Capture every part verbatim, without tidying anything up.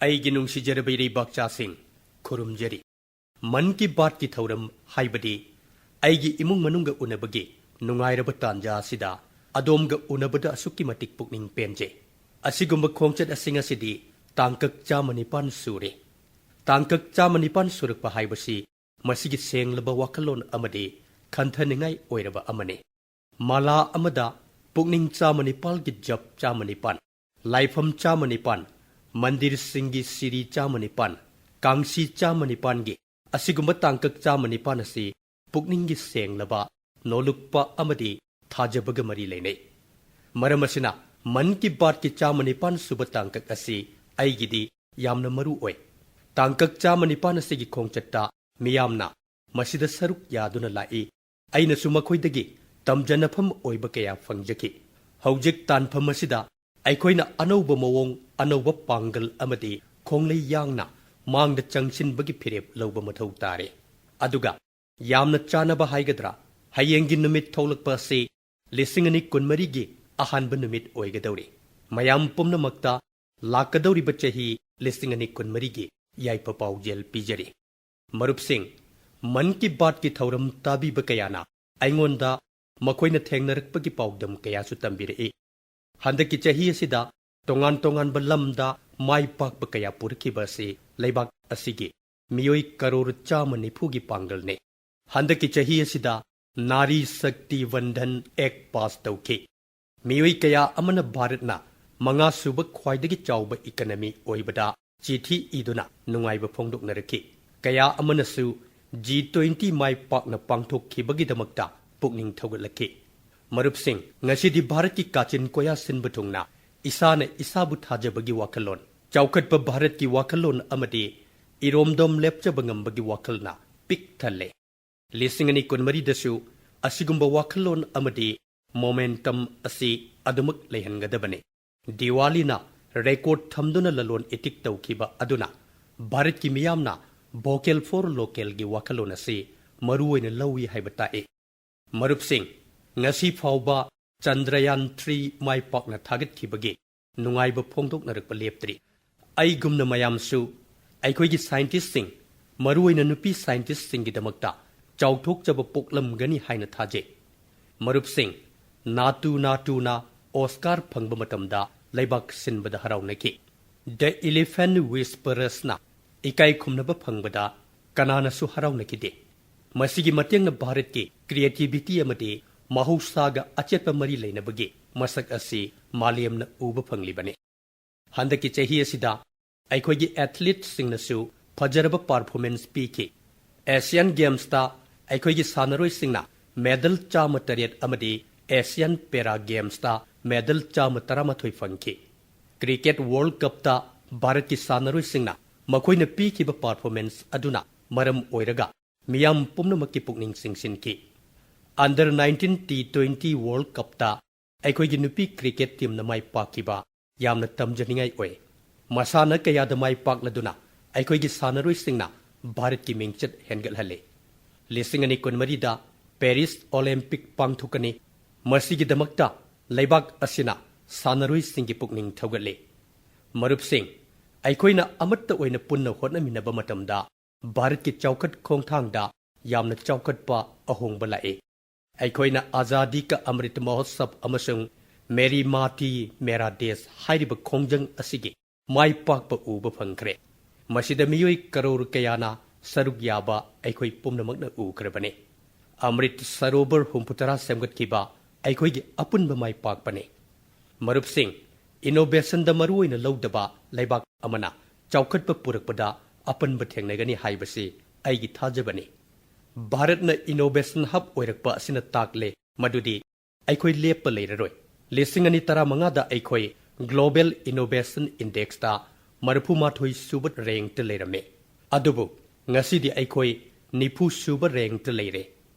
ꯑꯩꯒꯤ ꯅꯨꯡꯁꯤꯖꯔꯕ ꯏꯔꯩꯕꯥꯛꯆꯥꯁꯤꯡ, ꯈꯨꯔꯨꯝꯖꯔꯤ꯫ ꯃꯟ ꯀꯤ ꯕꯥꯠꯀꯤ ꯊꯧꯔꯝ ꯍꯥꯏꯕꯗꯤ ꯑꯩꯒꯤ ꯏꯃꯨꯡ ꯃꯅꯨꯡꯒ ꯎꯅꯕꯒꯤ ꯅꯨꯡꯉꯥꯏꯔꯕ ꯇꯥꯟꯖꯥ ꯑꯁꯤꯗ ꯑꯗꯣꯝꯒ ꯎꯅꯕꯗ ꯑꯁꯨꯛꯀꯤ ꯃꯇꯤꯛ ꯄꯨꯛꯅꯤꯡ ꯄꯦꯟꯖꯩ꯫ ꯑꯁꯤꯒꯨꯝꯕ ꯈꯣꯡꯆꯠ ꯑꯁꯤꯡ ꯑꯁꯤꯗꯤ ꯇꯥꯡꯀꯛ ꯆꯥꯝꯃ ꯅꯤꯄꯥꯟ ꯁꯨꯔꯦ꯫ ꯇꯥꯡꯀꯛ ꯆꯥꯝꯃ ꯅꯤꯄꯥꯟ ꯁꯨꯔꯛꯄ ꯍꯥꯏꯕꯁꯤ ꯃꯁꯤꯒꯤ ꯁꯦꯡꯂꯕ ꯋꯥꯈꯜꯂꯣꯟ ꯑꯃꯗꯤ ꯈꯟꯊꯅꯤꯡꯉꯥꯏ ꯑꯣꯏꯔꯕ ꯑꯃꯅꯤ꯫ ꯃꯥꯂꯥ ꯑꯃꯗ ꯄꯨꯛꯅꯤꯡ ꯆꯥꯝꯃ ꯅꯤꯄꯥꯜꯒꯤ ꯖꯞ ꯆꯥꯝꯃ ꯅꯤꯄꯥꯟ, ꯂꯥꯏꯐꯝ ꯆꯥꯝꯃ ꯅꯤꯄꯥꯟ, ꯃꯟꯗꯤꯔꯁꯤꯡꯒꯤ ꯁꯤꯔꯤ ꯆꯥꯝꯃ ꯅꯤꯄꯥꯟ, ꯀꯥꯡꯁꯤ ꯆꯥꯝꯃ ꯅꯤꯄꯥꯟꯒꯤ ꯑꯁꯤꯒꯨꯝꯕ ꯇꯥꯡꯀꯛ ꯆꯥꯝꯃ ꯅꯤꯄꯥꯟ ꯑꯁꯤ ꯄꯨꯛꯅꯤꯡꯒꯤ ꯁꯦꯡꯂꯕ, ꯅꯣꯂꯨꯛꯄ ꯑꯃꯗꯤ ꯊꯥꯖꯕꯒ ꯃꯔꯤ ꯂꯩꯅꯩ꯫ ꯃꯔꯝ ꯑꯁꯤꯅ ꯃꯟ ꯀꯤ ꯕꯥꯠꯀꯤ ꯆꯥꯝꯃ ꯅꯤꯄꯥꯟ ꯁꯨꯕ ꯇꯥꯡꯀꯛ ꯑꯁꯤ ꯑꯩꯒꯤꯗꯤ ꯌꯥꯝꯅ ꯃꯔꯨ ꯑꯣꯏ꯫ ꯇꯥꯡꯀꯛ ꯆꯥꯝꯃ ꯅꯤꯄꯥꯟ ꯑꯁꯤꯒꯤ ꯈꯣꯡꯆꯠꯇ ꯃꯤꯌꯥꯝꯅ ꯃꯁꯤꯗ ꯁꯔꯨꯛ ꯌꯥꯗꯨꯅ ꯂꯥꯛꯏ꯫ ꯑꯩꯅꯁꯨ ꯃꯈꯣꯏꯗꯒꯤ ꯇꯝꯖꯅꯐꯝ ꯑꯣꯏꯕ ꯀꯌꯥ ꯐꯪꯖꯈꯤ꯫ ꯍꯧꯖꯤꯛ ꯇꯥꯟꯐꯝ ꯑꯁꯤꯗ ꯑꯩꯈꯣꯏꯅ ꯑꯅꯧꯕ ꯃꯑꯣꯡ, ꯑꯅꯧꯕ ꯄꯥꯡꯒꯜ ꯑꯃꯗꯤ ꯈꯣꯡꯂꯩ ꯌꯥꯡꯅ ꯃꯥꯡꯗ ꯆꯪꯁꯤꯟꯕꯒꯤ ꯐꯤꯔꯦꯞ ꯂꯧꯕ ꯃꯊꯧ ꯇꯥꯔꯦ꯫ ꯑꯗꯨꯒ ꯌꯥꯝꯅ ꯆꯥꯅꯕ ꯍꯥꯏꯒꯗ꯭ꯔꯥ, ꯍꯌꯦꯡꯒꯤ ꯅꯨꯃꯤꯠ ꯊꯣꯛꯂꯛꯄ ꯑꯁꯤ ꯂꯤꯁꯤꯡ ꯑꯅꯤ ꯀꯨꯟꯃꯔꯤꯒꯤ ꯑꯍꯥꯟꯕ ꯅꯨꯃꯤꯠ ꯑꯣꯏꯒꯗꯧꯔꯤ꯫ ꯃꯌꯥꯝ ꯄꯨꯝꯅꯃꯛꯇ ꯂꯥꯛꯀꯗꯧꯔꯤꯕ ꯆꯍꯤ ꯂꯤꯁꯤꯡ ꯑꯅꯤ ꯀꯨꯟꯃꯔꯤꯒꯤ ꯌꯥꯏꯐ ꯄꯥꯎꯖꯦꯜ ꯄꯤꯖꯔꯤ꯫ ꯃꯔꯨꯞꯁꯤꯡ, ꯃꯟ ꯀꯤ ꯕꯥꯠꯀꯤ ꯊꯧꯔꯝ ꯇꯥꯕꯤꯕ ꯀꯌꯥꯅ ꯑꯩꯉꯣꯟꯗ ꯃꯈꯣꯏꯅ ꯊꯦꯡꯅꯔꯛꯄꯒꯤ ꯄꯥꯎꯗꯝ ꯀꯌꯥꯁꯨ ꯇꯝꯕꯤꯔꯛꯏ꯫ ꯍꯟꯗꯛꯀꯤ ꯆꯍꯤ ꯑꯁꯤꯗ ꯇꯣꯉꯥꯟ ꯇꯣꯉꯥꯟꯕ ꯂꯝꯗ ꯃꯥꯏ ꯄꯥꯛꯄ ꯀꯌꯥ ꯄꯨꯔꯛꯈꯤꯕ ꯑꯁꯤ ꯂꯩꯕꯥꯛ ꯑꯁꯤꯒꯤ ꯃꯤꯑꯣꯏ ꯀꯔꯣꯔ ꯆꯥꯝꯃ ꯅꯤꯐꯨꯒꯤ ꯄꯥꯡꯒꯜꯅꯤ꯫ ꯍꯟꯗꯛꯀꯤ ꯆꯍꯤ ꯑꯁꯤꯗ ꯅꯥꯔꯤ ꯁꯛꯇꯤ ꯋꯟꯗꯟ ꯑꯦꯛ ꯄꯥꯁ ꯇꯧꯈꯤ꯫ ꯃꯤꯑꯣꯏ ꯀꯌꯥ ꯑꯃꯅ ꯚꯥꯔꯠꯅ ꯃꯉꯥꯁꯨꯕ ꯈ꯭ꯋꯥꯏꯗꯒꯤ ꯆꯥꯎꯕ ꯏꯀꯅꯃꯤ ꯑꯣꯏꯕꯗ ꯆꯤꯊꯤ ꯏꯗꯨꯅ ꯅꯨꯡꯉꯥꯏꯕ ꯐꯣꯡꯗꯣꯛꯅꯔꯛꯈꯤ꯫ ꯀꯌꯥ ꯑꯃꯅꯁꯨ ꯖꯤ ꯇ꯭ꯋꯦꯟꯇꯤ ꯃꯥꯏ ꯄꯥꯛꯅ ꯄꯥꯡꯊꯣꯛꯈꯤꯕꯒꯤꯗꯃꯛꯇ ꯄꯨꯛꯅꯤꯡ ꯊꯧꯒꯠꯂꯛꯈꯤ꯫ ꯃꯔꯨꯞꯁꯤꯡ, ꯉꯁꯤꯗꯤ ꯚꯥꯔꯠꯀꯤ ꯀꯥꯆꯤꯟ ꯀꯣꯌꯥ ꯁꯤꯟꯕ ꯊꯨꯡꯅ ꯏꯁꯥꯅ ꯏꯁꯥꯕꯨ ꯊꯥꯖꯕꯒꯤ ꯋꯥꯈꯜꯂꯣꯟ, ꯆꯥꯎꯈꯠꯄ ꯚꯥꯔꯠꯀꯤ ꯋꯥꯈꯜꯂꯣꯟ ꯑꯃꯗꯤ ꯏꯔꯣꯝꯗꯣꯝ ꯂꯦꯞꯆꯕ ꯉꯝꯕꯒꯤ ꯋꯥꯈꯜꯅ ꯄꯤꯛ ꯊꯜꯂꯦ꯫ ꯂꯤꯁꯤꯡ ꯑꯅꯤ ꯀꯨꯟꯃꯔꯤꯗꯁꯨ ꯑꯁꯤꯒꯨꯝꯕ ꯋꯥꯈꯜꯂꯣꯟ ꯑꯃꯗꯤ momentum ꯑꯁꯤ ꯑꯗꯨꯃꯛ ꯂꯩꯍꯟꯒꯗꯕꯅꯤ꯫ ꯗꯤꯋꯥꯂꯤꯅ record ꯊꯝꯗꯨꯅ ꯂꯂꯣꯟ ꯏꯇꯤꯛ ꯇꯧꯈꯤꯕ ꯑꯗꯨꯅ ꯚꯥꯔꯠꯀꯤ ꯃꯤꯌꯥꯝꯅ vocal for localꯒꯤ ꯋꯥꯈꯜꯂꯣꯟ ꯑꯁꯤ ꯃꯔꯨ ꯑꯣꯏꯅ ꯂꯧꯏ ꯍꯥꯏꯕ ꯇꯥꯛꯏ꯫ ꯃꯔꯨꯞꯁꯤꯡ, ꯉꯁꯤ ꯐꯥꯎꯕ ꯆꯟꯗ꯭ꯔꯌꯥꯟ ꯊ꯭ꯔꯤ ꯃꯥꯏ ꯄꯥꯛꯅ ꯊꯥꯒꯠꯈꯤꯕꯒꯤ ꯅꯨꯡꯉꯥꯏꯕ ꯐꯣꯡꯗꯣꯛꯅꯔꯛꯄ ꯂꯦꯞꯇ꯭ꯔꯤ꯫ ꯑꯩꯒꯨꯝꯅ ꯃꯌꯥꯝꯁꯨ ꯑꯩꯈꯣꯏꯒꯤ ꯁꯥꯏꯟꯇꯤꯁꯁꯤꯡ, ꯃꯔꯨꯑꯣꯏꯅ ꯅꯨꯄꯤ ꯁꯥꯏꯟꯇꯤꯁꯁꯤꯡꯒꯤꯗꯃꯛꯇ ꯆꯥꯎꯊꯣꯛꯆꯕ ꯄꯣꯛꯂꯝꯒꯅꯤ ꯍꯥꯏꯅ ꯊꯥꯖꯩ꯫ ꯃꯔꯨꯞꯁꯤꯡ, ꯅꯥꯇꯨ ꯅꯥꯇꯨꯅ ꯑꯣꯁꯀꯥꯔ ꯐꯪꯕ ꯃꯇꯝꯗ ꯂꯩꯕꯥꯛ ꯁꯤꯟꯕꯗ ꯍꯔꯥꯎꯅꯈꯤ꯫ The Elephant Whisperers ꯅ ꯏꯀꯥꯏ ꯈꯨꯝꯅꯕ ꯐꯪꯕꯗ ꯀꯅꯥꯅꯁꯨ ꯍꯔꯥꯎꯅꯈꯤꯗꯦ꯫ ꯃꯁꯤꯒꯤ ꯃꯇꯦꯡꯅ ꯚꯥꯔꯠꯀꯤ creativity ꯑꯃꯗꯤ ꯃꯍꯧꯁꯥꯒ ꯑꯆꯦꯠꯄ ꯃꯔꯤ ꯂꯩꯅꯕꯒꯤ ꯃꯁꯛ ꯑꯁꯤ ꯃꯥꯂꯦꯝꯅ ꯎꯕ ꯐꯪꯂꯤꯕꯅꯤ꯫ ꯍꯟꯗꯛꯀꯤ ꯆꯍꯤ ꯑꯁꯤꯗ ꯑꯩꯈꯣꯏꯒꯤ athleteꯁꯤꯡꯅꯁꯨ ꯐꯖꯔꯕ performance ꯄꯤꯈꯤ꯫ Asian Gamesꯇ ꯑꯩꯈꯣꯏꯒꯤ ꯁꯥꯟꯅꯔꯣꯏꯁꯤꯡꯅ medal ꯆꯥꯝꯃ ꯇꯔꯦꯠ ꯑꯃꯗꯤ Asian Para Gamesꯇ medal ꯆꯥꯝꯃ ꯇꯔꯥꯃꯥꯊꯣꯏ ꯐꯪꯈꯤ꯫ Cricket World Cupꯇ ꯚꯥꯔꯠꯀꯤ ꯁꯥꯟꯅꯔꯣꯏꯁꯤꯡꯅ ꯃꯈꯣꯏꯅ ꯄꯤꯈꯤꯕ performance ꯑꯗꯨꯅ ꯃꯔꯝ ꯑꯣꯏꯔꯒ ꯃꯤꯌꯥꯝ ꯄꯨꯝꯅꯃꯛꯀꯤ ꯄꯨꯛꯅꯤꯡ ꯆꯤꯡꯁꯤꯟꯈꯤ꯫ Under nineteen T twenty World Cupꯇ ꯑꯩꯈꯣꯏꯒꯤ ꯅꯨꯄꯤ cricket teamꯅ ꯃꯥꯏ ꯄꯥꯛꯈꯤꯕ ꯌꯥꯝꯅ ꯇꯝꯖꯅꯤꯡꯉꯥꯏ ꯑꯣꯏ꯫ ꯃꯁꯥꯟꯅ ꯀꯌꯥꯗ ꯃꯥꯏ ꯄꯥꯛꯂꯗꯨꯅ ꯑꯩꯈꯣꯏꯒꯤ ꯁꯥꯟꯅꯔꯣꯏꯁꯤꯡꯅ ꯚꯥꯔꯠꯀꯤ ꯃꯤꯡꯆꯠ ꯍꯦꯟꯒꯠꯍꯜꯂꯤ꯫ ꯂꯤꯁꯤꯡ ꯑꯅꯤ ꯀꯨꯟꯃꯔꯤꯗ Paris Olympic ꯄꯥꯡꯊꯣꯛꯀꯅꯤ꯫ ꯃꯁꯤꯒꯤꯗꯃꯛꯇ ꯂꯩꯕꯥꯛ ꯑꯁꯤꯅ ꯁꯥꯟꯅꯔꯣꯏꯁꯤꯡꯒꯤ ꯄꯨꯛꯅꯤꯡ ꯊꯧꯒꯠꯂꯤ꯫ ꯃꯔꯨꯞꯁꯤꯡ, ꯑꯩꯈꯣꯏꯅ ꯑꯃꯠꯇ ꯑꯣꯏꯅ ꯄꯨꯟꯅ ꯍꯣꯠꯅꯃꯤꯟꯅꯕ ꯃꯇꯝꯗ ꯚꯥꯔꯠꯀꯤ ꯆꯥꯎꯈꯠ ꯈꯣꯡꯊꯥꯡꯗ ꯌꯥꯝꯅ ꯆꯥꯎꯈꯠꯄ ꯑꯍꯣꯡꯕ ꯂꯥꯛꯏ꯫ ꯑꯩꯈꯣꯏꯅ ꯑꯖꯥꯗꯤ ꯀꯥ ꯑꯃ꯭ꯔꯤꯠ ꯃꯍꯣꯠꯁꯕ ꯑꯃꯁꯨꯡ ꯃꯦꯔꯤ ꯃꯥꯇꯤ ꯃꯦꯔꯥ ꯗꯦꯁ ꯍꯥꯏꯔꯤꯕ ꯈꯣꯡꯖꯪ ꯑꯁꯤꯒꯤ ꯃꯥꯏ ꯄꯥꯛꯄ ꯎꯕ ꯐꯪꯈ꯭ꯔꯦ꯫ ꯃꯁꯤꯗ ꯃꯤꯑꯣꯏ ꯀꯔꯣꯔ ꯀꯌꯥꯅ ꯁꯔꯨꯛ ꯌꯥꯕ ꯑꯩꯈꯣꯏ ꯄꯨꯝꯅꯃꯛꯅ ꯎꯈ꯭ꯔꯕꯅꯤ꯫ ꯑꯃ꯭ꯔꯤꯠ ꯁꯔꯣꯕꯔ ꯍꯨꯝꯐꯨꯇꯔꯥ ꯁꯦꯝꯒꯠꯈꯤꯕ ꯑꯩꯈꯣꯏꯒꯤ ꯑꯄꯨꯟꯕ ꯃꯥꯏ ꯄꯥꯛꯄꯅꯤ꯫ ꯃꯔꯨꯞꯁꯤꯡ, innovationꯗ ꯃꯔꯨꯑꯣꯏꯅ ꯂꯧꯗꯕ ꯂꯩꯕꯥꯛ ꯑꯃꯅ ꯆꯥꯎꯈꯠꯄ ꯄꯨꯔꯛꯄꯗ ꯑꯄꯟꯕ ꯊꯦꯡꯅꯒꯅꯤ ꯍꯥꯏꯕꯁꯤ ꯑꯩꯒꯤ ꯊꯥꯖꯕꯅꯤ꯫ ꯚꯥꯔꯠꯅ innovation hub ꯑꯣꯏꯔꯛꯄ ꯑꯁꯤꯅ ꯇꯥꯛꯂꯦ ꯃꯗꯨꯗꯤ ꯑꯩꯈꯣꯏ ꯂꯦꯞꯄ ꯂꯩꯔꯔꯣꯏ꯫ ꯂꯤꯁꯤꯡ ꯑꯅꯤ ꯇꯔꯥꯃꯉꯥꯗ ꯑꯩꯈꯣꯏ Global Innovation Indexꯇ ꯃꯔꯤꯐꯨꯃꯥꯊꯣꯏ ꯁꯨꯕ rankꯇ ꯂꯩꯔꯝꯃꯤ꯫ ꯑꯗꯨꯕꯨ ꯉꯁꯤꯗꯤ ꯑꯩꯈꯣꯏ ꯅꯤꯐꯨ ꯁꯨꯕ rankꯇ ꯂꯩꯔꯦ꯫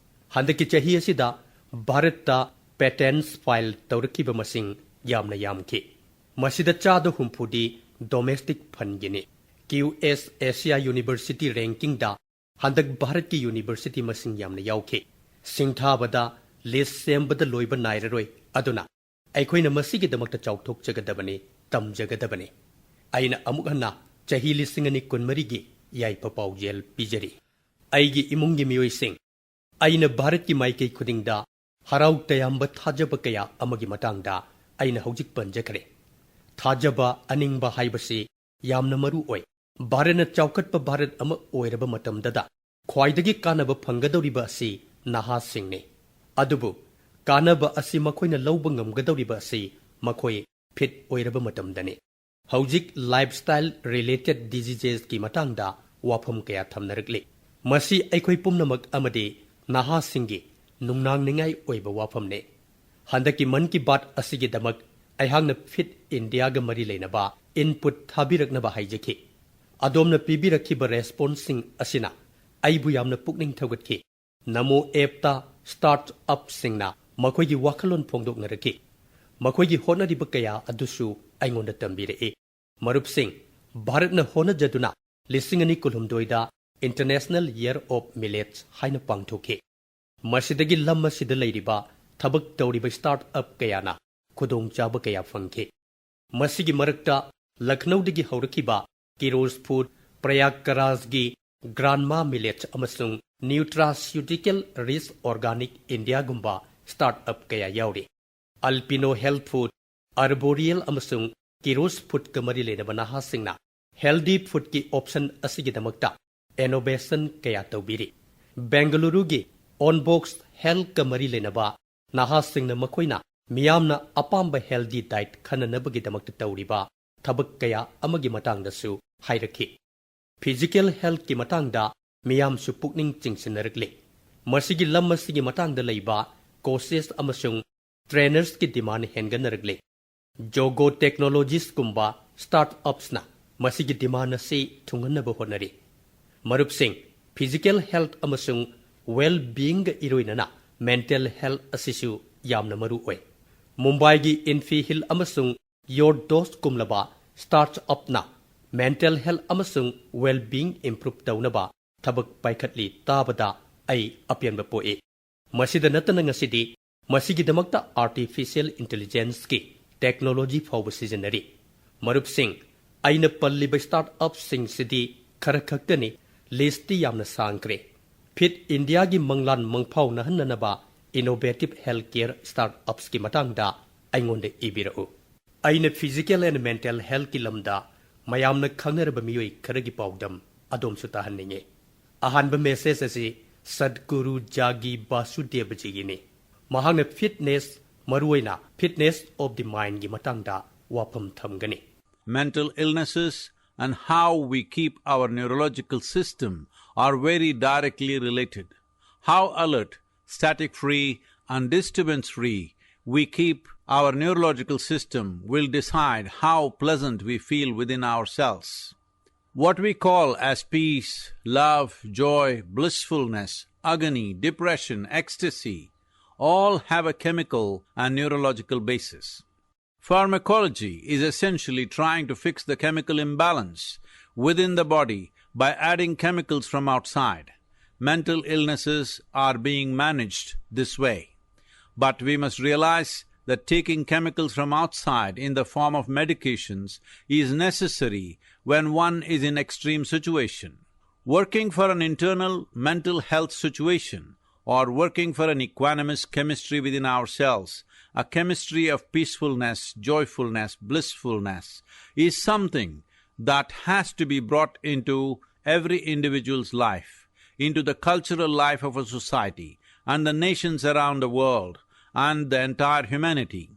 ꯍꯟꯗꯛꯀꯤ ꯆꯍꯤ ꯑꯁꯤꯗ ꯚꯥꯔꯠꯇ patents file ꯇꯧꯔꯛꯈꯤꯕ ꯃꯁꯤꯡ ꯌꯥꯝꯅ ꯌꯥꯝꯈꯤ꯫ ꯃꯁꯤꯗ ꯆꯥꯗ ꯍꯨꯝꯐꯨꯗꯤ domestic fundꯒꯤꯅꯤ꯫ Q S Asia University rankingꯗ ꯍꯟꯗꯛ ꯚꯥꯔꯠꯀꯤ university ꯃꯁꯤꯡ ꯌꯥꯝꯅ ꯌꯥꯎꯈꯤ꯫ ꯁꯤꯡꯊꯥꯕꯗ list ꯁꯦꯝꯕꯗ ꯂꯣꯏꯕ ꯅꯥꯏꯔꯔꯣꯏ꯫ ꯑꯗꯨꯅ ꯑꯩꯈꯣꯏꯅ ꯃꯁꯤꯒꯤꯗꯃꯛꯇ ꯆꯥꯎꯊꯣꯛꯆꯒꯗꯕꯅꯤ, ꯇꯝꯖꯒꯗꯕꯅꯤ꯫ ꯑꯩꯅ ꯑꯃꯨꯛ ꯍꯟꯅ ꯆꯍꯤ ꯂꯤꯁꯤꯡ ꯑꯅꯤ ꯀꯨꯟꯃꯔꯤꯒꯤ ꯌꯥꯏꯐ ꯄꯥꯎꯖꯦꯜ ꯄꯤꯖꯔꯤ꯫ ꯑꯩꯒꯤ ꯏꯃꯨꯡꯒꯤ ꯃꯤꯑꯣꯏꯁꯤꯡ, ꯑꯩꯅ ꯚꯥꯔꯠꯀꯤ ꯃꯥꯏꯀꯩ ꯈꯨꯗꯤꯡꯗ ꯍꯔꯥꯎ ꯇꯌꯥꯝꯕ ꯊꯥꯖꯕ ꯀꯌꯥ ꯑꯃꯒꯤ ꯃꯇꯥꯡꯗ ꯑꯩꯅ ꯍꯧꯖꯤꯛ ꯄꯟꯖꯈ꯭ꯔꯦ꯫ ꯊꯥꯖꯕ, ꯑꯅꯤꯡꯕ ꯍꯥꯏꯕꯁꯤ ꯌꯥꯝꯅ ꯃꯔꯨ ꯑꯣꯏ꯫ ꯚꯥꯔꯠꯅ ꯆꯥꯎꯈꯠꯄ ꯚꯥꯔꯠ ꯑꯃ ꯑꯣꯏꯔꯕ ꯃꯇꯝꯗꯗ ꯈ꯭ꯋꯥꯏꯗꯒꯤ ꯀꯥꯟꯅꯕ ꯐꯪꯒꯗꯧꯔꯤꯕ ꯑꯁꯤ ꯅꯍꯥꯁꯤꯡꯅꯤ꯫ ꯑꯗꯨꯕꯨ ꯀꯥꯟꯅꯕ ꯑꯁꯤ ꯃꯈꯣꯏꯅ ꯂꯧꯕ ꯉꯝꯒꯗꯧꯔꯤꯕ ꯑꯁꯤ ꯃꯈꯣꯏ ꯐꯤꯠ ꯑꯣꯏꯔꯕ ꯃꯇꯝꯗꯅꯤ꯫ ꯍꯧꯖꯤꯛ lifestyle related diseasesꯀꯤ ꯃꯇꯥꯡꯗ ꯋꯥꯐꯝ ꯀꯌꯥ ꯊꯝꯅꯔꯛꯂꯤ꯫ ꯃꯁꯤ ꯑꯩꯈꯣꯏ ꯄꯨꯝꯅꯃꯛ ꯑꯃꯗꯤ ꯅꯍꯥꯁꯤꯡꯒꯤ ꯅꯨꯡꯅꯥꯡꯅꯤꯡꯉꯥꯏ ꯑꯣꯏꯕ ꯋꯥꯐꯝꯅꯤ꯫ ꯍꯟꯗꯛꯀꯤ ꯃꯟ ꯀꯤ ꯕꯥꯠ ꯑꯁꯤꯒꯤꯗꯃꯛ ꯑꯩꯍꯥꯛꯅ ꯐꯤꯠ ꯏꯟꯗꯤꯌꯥꯒ ꯃꯔꯤ ꯂꯩꯅꯕ input ꯊꯥꯕꯤꯔꯛꯅꯕ ꯍꯥꯏꯖꯈꯤ꯫ ꯑꯗꯣꯝꯅ ꯄꯤꯕꯤꯔꯛꯈꯤꯕ responseꯁꯤꯡ ꯑꯁꯤꯅ ꯑꯩꯕꯨ ꯌꯥꯝꯅ ꯄꯨꯛꯅꯤꯡ ꯊꯧꯒꯠꯈꯤ꯫ ꯅꯃꯣ appꯇ startupꯁꯤꯡꯅ ꯃꯈꯣꯏꯒꯤ ꯋꯥꯈꯜꯂꯣꯟ ꯐꯣꯡꯗꯣꯛꯅꯔꯛꯈꯤ꯫ ꯃꯈꯣꯏꯒꯤ ꯍꯣꯠꯅꯔꯤꯕ ꯀꯌꯥ ꯑꯗꯨꯁꯨ ꯑꯩꯉꯣꯟꯗ ꯇꯝꯕꯤꯔꯛꯏ꯫ ꯃꯔꯨꯞꯁꯤꯡ, ꯚꯥꯔꯠꯅ ꯍꯣꯠꯅꯖꯗꯨꯅ ꯂꯤꯁꯤꯡ ꯑꯅꯤ ꯀꯨꯟꯍꯨꯝꯗꯣꯏꯗ International Year of Millets ꯍꯥꯏꯅ ꯄꯥꯡꯊꯣꯛꯈꯤ꯫ ꯃꯁꯤꯗꯒꯤ ꯂꯝ ꯑꯁꯤꯗ ꯂꯩꯔꯤꯕ ꯊꯕꯛ ꯇꯧꯔꯤꯕ startup ꯀꯌꯥꯅ ꯈꯨꯗꯣꯡꯆꯥꯕ ꯀꯌꯥ ꯐꯪꯈꯤ꯫ ꯃꯁꯤꯒꯤ ꯃꯔꯛꯇ ꯂꯈꯅꯧꯗꯒꯤ ꯍꯧꯔꯛꯈꯤꯕ Kiroz Food, ꯄ꯭ꯔꯌꯥꯒꯔꯥꯖꯒꯤ Grandma Millet ꯑꯃꯁꯨꯡ Nutraceutical Rich Organic Indiaꯒꯨꯝꯕ startup ꯀꯌꯥ ꯌꯥꯎꯔꯤ꯫ Alpino Health Food, Arboreal ꯑꯃꯁꯨꯡ Kiroz Foodꯀ ꯃꯔꯤ ꯂꯩꯅꯕ ꯅꯍꯥꯁꯤꯡꯅ healthy foodꯀꯤ option ꯑꯁꯤꯒꯤꯗꯃꯛꯇ innovation ꯀꯌꯥ ꯇꯧꯕꯤꯔꯤ꯫ ꯕꯦꯡꯒꯂꯨꯔꯨꯒꯤ Onbox Healthꯀ ꯃꯔꯤ ꯂꯩꯅꯕ ꯅꯍꯥꯁꯤꯡꯅ ꯃꯈꯣꯏꯅ ꯃꯤꯌꯥꯝꯅ ꯑꯄꯥꯝꯕ healthy diet ꯈꯟꯅꯅꯕꯒꯤꯗꯃꯛꯇ ꯇꯧꯔꯤꯕ ꯊꯕꯛ ꯀꯌꯥ ꯑꯃꯒꯤ ꯃꯇꯥꯡꯗꯁꯨ ꯍꯥꯏꯔꯛꯈꯤ꯫ Physical healthꯀꯤ ꯃꯇꯥꯡꯗ ꯃꯤꯌꯥꯝꯁꯨ ꯄꯨꯛꯅꯤꯡ ꯆꯤꯡꯁꯤꯟꯅꯔꯛꯂꯤ꯫ ꯃꯁꯤꯒꯤ ꯂꯝ ꯑꯁꯤꯒꯤ ꯃꯇꯥꯡꯗ ꯂꯩꯕ coaches ꯑꯃꯁꯨꯡ trainersꯀꯤ demand ꯍꯦꯟꯒꯠꯅꯔꯛꯂꯤ꯫ Jogo Technologiesꯀꯨꯝꯕ startupsꯅ ꯃꯁꯤꯒꯤ demand ꯑꯁꯤ ꯊꯨꯡꯍꯟꯅꯕ ꯍꯣꯠꯅꯔꯤ꯫ ꯃꯔꯨꯞꯁꯤꯡ, physical health ꯑꯃꯁꯨꯡ well beingꯒ ꯏꯔꯣꯏꯅꯅ mental health ꯑꯁꯤꯁꯨ ꯌꯥꯝꯅ ꯃꯔꯨ ꯑꯣꯏ꯫ ꯃꯨꯝꯕꯥꯏꯒꯤ Infi Hill ꯑꯃꯁꯨꯡ Your Dost ꯀꯨꯝꯂꯕ startupꯅ mental health ꯑꯃꯁꯨꯡ well being improve ꯇꯧꯅꯕ ꯊꯕꯛ ꯄꯥꯏꯈꯠꯂꯤ ꯇꯥꯕꯗ ꯑꯩ ꯑꯄꯦꯟꯕ ꯄꯣꯛꯏ꯫ ꯃꯁꯤꯗ ꯅꯠꯇꯅ ꯉꯁꯤꯗꯤ ꯃꯁꯤꯒꯤꯗꯃꯛꯇ artificial intelligenceꯀꯤ technology ꯐꯥꯎꯕ ꯁꯤꯖꯤꯟꯅꯔꯤ꯫ ꯃꯔꯨꯞꯁꯤꯡ, ꯑꯩꯅ ꯄꯜꯂꯤꯕ ꯁ꯭ꯇꯥꯔꯠ ꯑꯞꯁꯤꯡꯁꯤꯗꯤ ꯈꯔ ꯈꯛꯇꯅꯤ, ꯂꯤꯁ꯭ꯠꯇꯤ ꯌꯥꯝꯅ ꯁꯥꯡꯈ꯭ꯔꯦ꯫ ꯐꯤꯠ ꯏꯟꯗꯤꯌꯥꯒꯤ ꯃꯪꯂꯥꯟ ꯃꯪꯐꯥꯎꯅꯍꯟꯅꯅꯕ innovative health care start upsꯀꯤ ꯃꯇꯥꯡꯗ ꯑꯩꯉꯣꯟꯗ ꯏꯕꯤꯔꯛꯎ꯫ ꯑꯩꯅ physical and mental healthꯀꯤ ꯂꯝꯗ ꯃꯌꯥꯝꯅ ꯈꯪꯅꯔꯕ ꯃꯤꯑꯣꯏ ꯈꯔꯒꯤ ꯄꯥꯎꯗꯝ ꯑꯗꯣꯝꯁꯨ ꯇꯥꯍꯟꯅꯤꯡꯏ꯫ ꯑꯍꯥꯟꯕ ꯃꯦꯁꯦꯖ ꯑꯁꯤ ꯁꯗꯒꯨꯔꯨ ꯖꯥꯒꯤ ꯕꯥꯁꯨꯗꯦꯕꯖꯤꯒꯤꯅꯤ꯫ ꯃꯍꯥꯛꯅ ꯐꯤꯠꯅꯦꯁ, ꯃꯔꯨꯑꯣꯏꯅ fitness of the mindꯒꯤ ꯃꯇꯥꯡꯗ ꯋꯥꯐꯝ ꯊꯝꯒꯅꯤ꯫ Mental illnesses and how we keep our neurological system are very directly related. How alert, static free, and disturbance free we keep our neurological system will decide how pleasant we feel within ourselves. What we call as peace, love, joy, blissfulness, agony, depression, ecstasy, all have a chemical and neurological basis. Pharmacology is essentially trying to fix the chemical imbalance within the body by adding chemicals from outside. Mental illnesses are being managed this way. But we must realize that taking chemicals from outside in the form of medications is necessary when one is in extreme situation. Working for an internal mental health situation or working for an equanimous chemistry within ourselves, a chemistry of peacefulness, joyfulness, blissfulness, is something that has to be brought into every individual's life, into the cultural life of a society and the nations around the world and the entire humanity.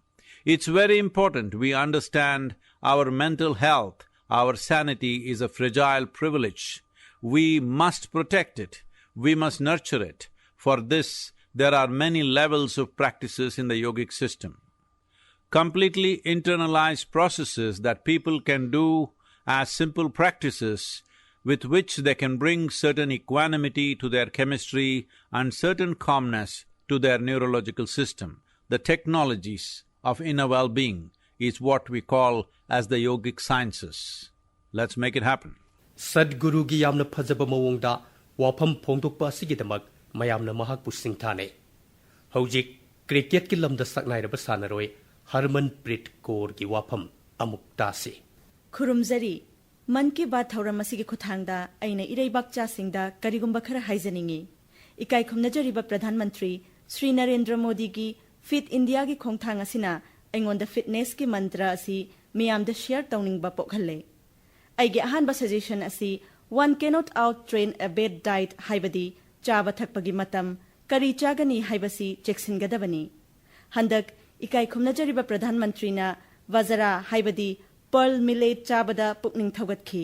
It's very important we understand our mental health. Our sanity is a fragile privilege. We must protect it. We must nurture it. For this, there are many levels of practices in the yogic system. Completely internalized processes that people can do as simple practices with which they can bring certain equanimity to their chemistry and certain calmness to their neurological system. The technologies of inner well-being is what we call as the yogic sciences. Let's make it happen. ꯁꯗꯒꯨꯔꯨꯒꯤ ꯌꯥꯝꯅ ꯐꯖꯕ ꯃꯑꯣꯡꯗ ꯋꯥꯐꯝ ꯐꯣꯡꯗꯣꯛꯄ ꯑꯁꯤꯒꯤꯗꯃꯛ ꯃꯌꯥꯝꯅ ꯃꯍꯥꯛꯄꯨ ꯁꯤꯡꯊꯥꯅꯩ꯫ ꯍꯧꯖꯤꯛ ꯀ꯭ꯔꯤꯀꯦꯠꯀꯤ ꯂꯝꯗ ꯁꯛꯅꯥꯏꯔꯕ ꯁꯥꯟꯅꯔꯣꯏ ꯍꯔꯃꯟꯄ꯭ꯔꯤꯠ ꯀꯣꯔꯒꯤ ꯋꯥꯐꯝ ꯑꯃꯨꯛ ꯇꯥꯁꯤ꯫ ꯈꯨꯔꯨꯝꯖꯔꯤ꯫ ꯃꯟ ꯀꯤ ꯕꯥꯠ ꯊꯧꯔꯝ ꯑꯁꯤꯒꯤ ꯈꯨꯠꯊꯥꯡꯗ ꯑꯩꯅ ꯏꯔꯩꯕꯥꯛꯆꯥꯁꯤꯡꯗ ꯀꯔꯤꯒꯨꯝꯕ ꯈꯔ ꯍꯥꯏꯖꯅꯤꯡꯏ꯫ ꯏꯀꯥꯏ ꯈꯨꯝꯅꯖꯔꯤꯕ ꯄ꯭ꯔꯙꯥꯟ ꯃꯟꯇ꯭ꯔꯤ ꯁ꯭ꯔꯤ ꯅꯔꯦꯟꯗ꯭ꯔ ꯃꯣꯗꯤꯒꯤ ꯐꯤꯠ ꯏꯟꯗꯤꯌꯥꯒꯤ ꯈꯣꯡꯊꯥꯡ ꯑꯁꯤꯅ ꯑꯩꯉꯣꯟꯗ ꯐꯤꯠꯅꯦꯁꯀꯤ ꯃꯟꯇ꯭ꯔ ꯑꯁꯤ ꯃꯤꯌꯥꯝꯗ ꯁꯤꯌꯔ ꯇꯧꯅꯤꯡꯕ ꯄꯣꯛꯍꯜꯂꯦ꯫ ꯑꯩꯒꯤ ꯑꯍꯥꯟꯕ ꯁꯖꯦꯁꯟ ꯑꯁꯤ "One cannot out train a bad diet" ꯍꯥꯏꯕꯗꯤ ꯆꯥꯕ ꯊꯛꯄꯒꯤ ꯃꯇꯝ, ꯀꯔꯤ ꯆꯥꯒꯅꯤ ꯍꯥꯏꯕꯁꯤ ꯆꯦꯛꯁꯤꯟꯒꯗꯕꯅꯤ꯫ ꯍꯟꯗꯛ ꯏꯀꯥꯏ ꯈꯨꯝꯅꯖꯔꯤꯕ ꯄ꯭ꯔꯙꯥꯟ ꯃꯟꯇ꯭ꯔꯤꯅ ꯕꯖꯔꯥ ꯍꯥꯏꯕꯗꯤ ꯄꯔꯜ ꯃꯤꯂꯦꯠ ꯆꯥꯕꯗ ꯄꯨꯛꯅꯤꯡ ꯊꯧꯒꯠꯈꯤ꯫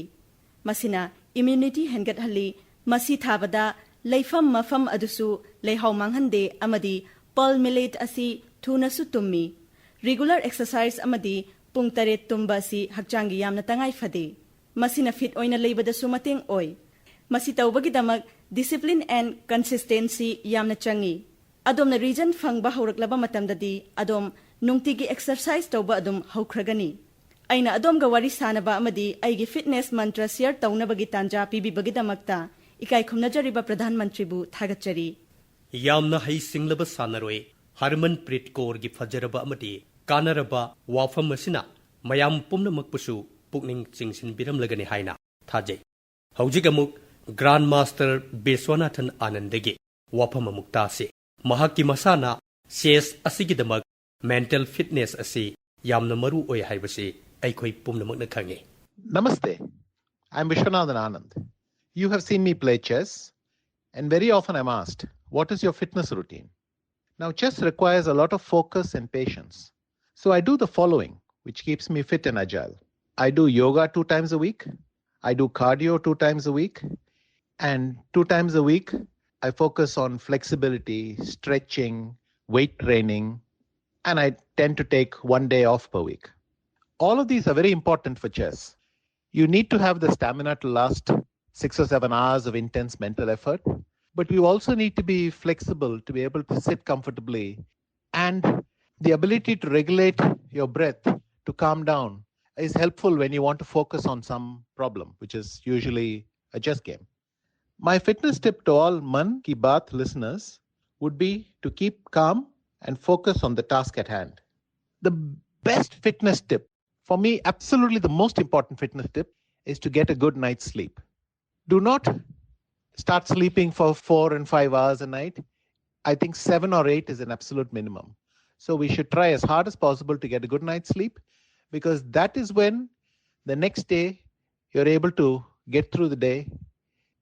ꯃꯁꯤꯅ ꯏꯝꯌꯨꯅꯤꯇꯤ ꯍꯦꯟꯒꯠꯍꯜꯂꯤ꯫ ꯃꯁꯤ ꯊꯥꯕꯗ ꯂꯩꯐꯝ ꯃꯐꯝ ꯑꯗꯨꯁꯨ ꯂꯩꯍꯥꯎ ꯃꯥꯡꯍꯟꯗꯦ ꯑꯃꯗꯤ ꯄꯔꯜ ꯃꯤꯂꯦꯠ ꯑꯁꯤ ꯊꯨꯅꯁꯨ ꯇꯨꯝꯃꯤ꯫ ꯔꯤꯒꯨꯂꯔ ꯑꯦꯛꯁꯔꯁꯥꯏꯖ ꯑꯃꯗꯤ ꯄꯨꯡ ꯇꯔꯦꯠ ꯇꯨꯝꯕ ꯑꯁꯤ ꯍꯛꯆꯥꯡꯒꯤ ꯌꯥꯝꯅ ꯇꯉꯥꯏ ꯐꯗꯦ꯫ ꯃꯁꯤꯅ ꯐꯤꯠ ꯑꯣꯏꯅ ꯂꯩꯕꯗꯁꯨ ꯃꯇꯦꯡ ꯑꯣꯏ꯫ ꯃꯁꯤ ꯇꯧꯕꯒꯤꯗꯃꯛ ꯗꯤꯁꯤꯄ꯭ꯂꯤꯟ ꯑꯦꯟ ꯀꯟꯁꯤꯁꯇꯦꯟꯁꯤ ꯌꯥꯝꯅ ꯆꯪꯏ꯫ ꯑꯗꯣꯝꯅ ꯔꯤꯖꯟ ꯐꯪꯕ ꯍꯧꯔꯛꯂꯕ ꯃꯇꯝꯗꯗꯤ ꯑꯗꯣꯝ ꯅꯨꯡꯇꯤꯒꯤ ꯑꯦꯛꯁꯔꯁꯥꯏꯖ ꯇꯧꯕ ꯑꯗꯨꯝ ꯍꯧꯈ꯭ꯔꯒꯅꯤ꯫ ꯑꯩꯅ ꯑꯗꯣꯝꯒ ꯋꯥꯔꯤ ꯁꯥꯅꯕ ꯑꯃꯗꯤ ꯑꯩꯒꯤ ꯐꯤꯠꯅꯦꯁ ꯃꯟꯇ꯭ꯔ ꯁꯤꯌꯔ ꯇꯧꯅꯕꯒꯤ ꯇꯥꯟꯖꯥ ꯄꯤꯕꯤꯕꯒꯤꯗꯃꯛꯇ ꯏꯀꯥꯏ ꯈꯨꯝꯅꯖꯔꯤꯕ ꯄ꯭ꯔꯙꯥꯟ ꯃꯟꯇ꯭ꯔꯤꯕꯨ ꯊꯥꯒꯠꯆꯔꯤ꯫ ꯌꯥꯝꯅ ꯍꯩꯁꯤꯡꯂꯕ ꯁꯥꯟꯅꯔꯣꯏ ꯍꯔꯃꯟꯄ꯭ꯔꯤꯠ ꯀꯧꯔꯒꯤ ꯐꯖꯔꯕ ꯑꯃꯗꯤ ꯀꯥꯟꯅꯔꯕ ꯋꯥꯐꯝ ꯑꯁꯤꯅ ꯃꯌꯥꯝ ꯄꯨꯝꯅꯃꯛꯄꯨꯁꯨ ꯄꯨꯛꯅꯤꯡ ꯆꯤꯡꯁꯤꯟꯕꯤꯔꯝꯂꯒꯅꯤ ꯍꯥꯏꯅ ꯊꯥꯖꯩ꯫ ꯍꯧꯖꯤꯛ ꯑꯃꯨꯛ ꯒ꯭ꯔꯥꯟ ꯃꯥꯁꯇꯔ ꯕꯤꯁ꯭ꯋꯥꯅꯥꯊꯟ ꯑꯥꯅꯟꯗꯒꯤ ꯋꯥꯐꯝ ꯑꯃꯨꯛ ꯇꯥꯁꯤ꯫ ꯃꯍꯥꯛꯀꯤ ꯃꯁꯥꯟꯅ ꯆꯦꯁ ꯑꯁꯤꯒꯤꯗꯃꯛ ꯃꯦꯟꯇꯦꯜ ꯐꯤꯠꯅꯦꯁ ꯑꯁꯤ ꯌꯥꯝꯅ ꯃꯔꯨ ꯑꯣꯏ ꯍꯥꯏꯕꯁꯤ ꯑꯩꯈꯣꯏ ꯄꯨꯝꯅꯃꯛꯅ ꯈꯪꯏ꯫ Namaste. I'm Vishwanathan Anand. You have seen me play chess, and very often I'm asked, "What is your fitness routine?" Now, chess requires a lot of focus and patience. So I do the following, which keeps me fit and agile. I do yoga two times a week. I do cardio two times a week. And two times a week, I focus on flexibility, stretching, weight training, and I tend to take one day off per week. All of these are very important for chess. You need to have the stamina to last six or seven hours of intense mental effort, but you also need to be flexible to be able to sit comfortably. And the ability to regulate your breath, to calm down, is helpful when you want to focus on some problem, which is usually a chess game. My fitness tip to all Mann Ki Baat listeners would be to keep calm and focus on the task at hand. The best fitness tip For me, absolutely the most important fitness tip is to get a good night's sleep. Do not start sleeping for four and five hours a night. I think seven or eight is an absolute minimum. So we should try as hard as possible to get a good night's sleep, because that is when the next day you're able to get through the day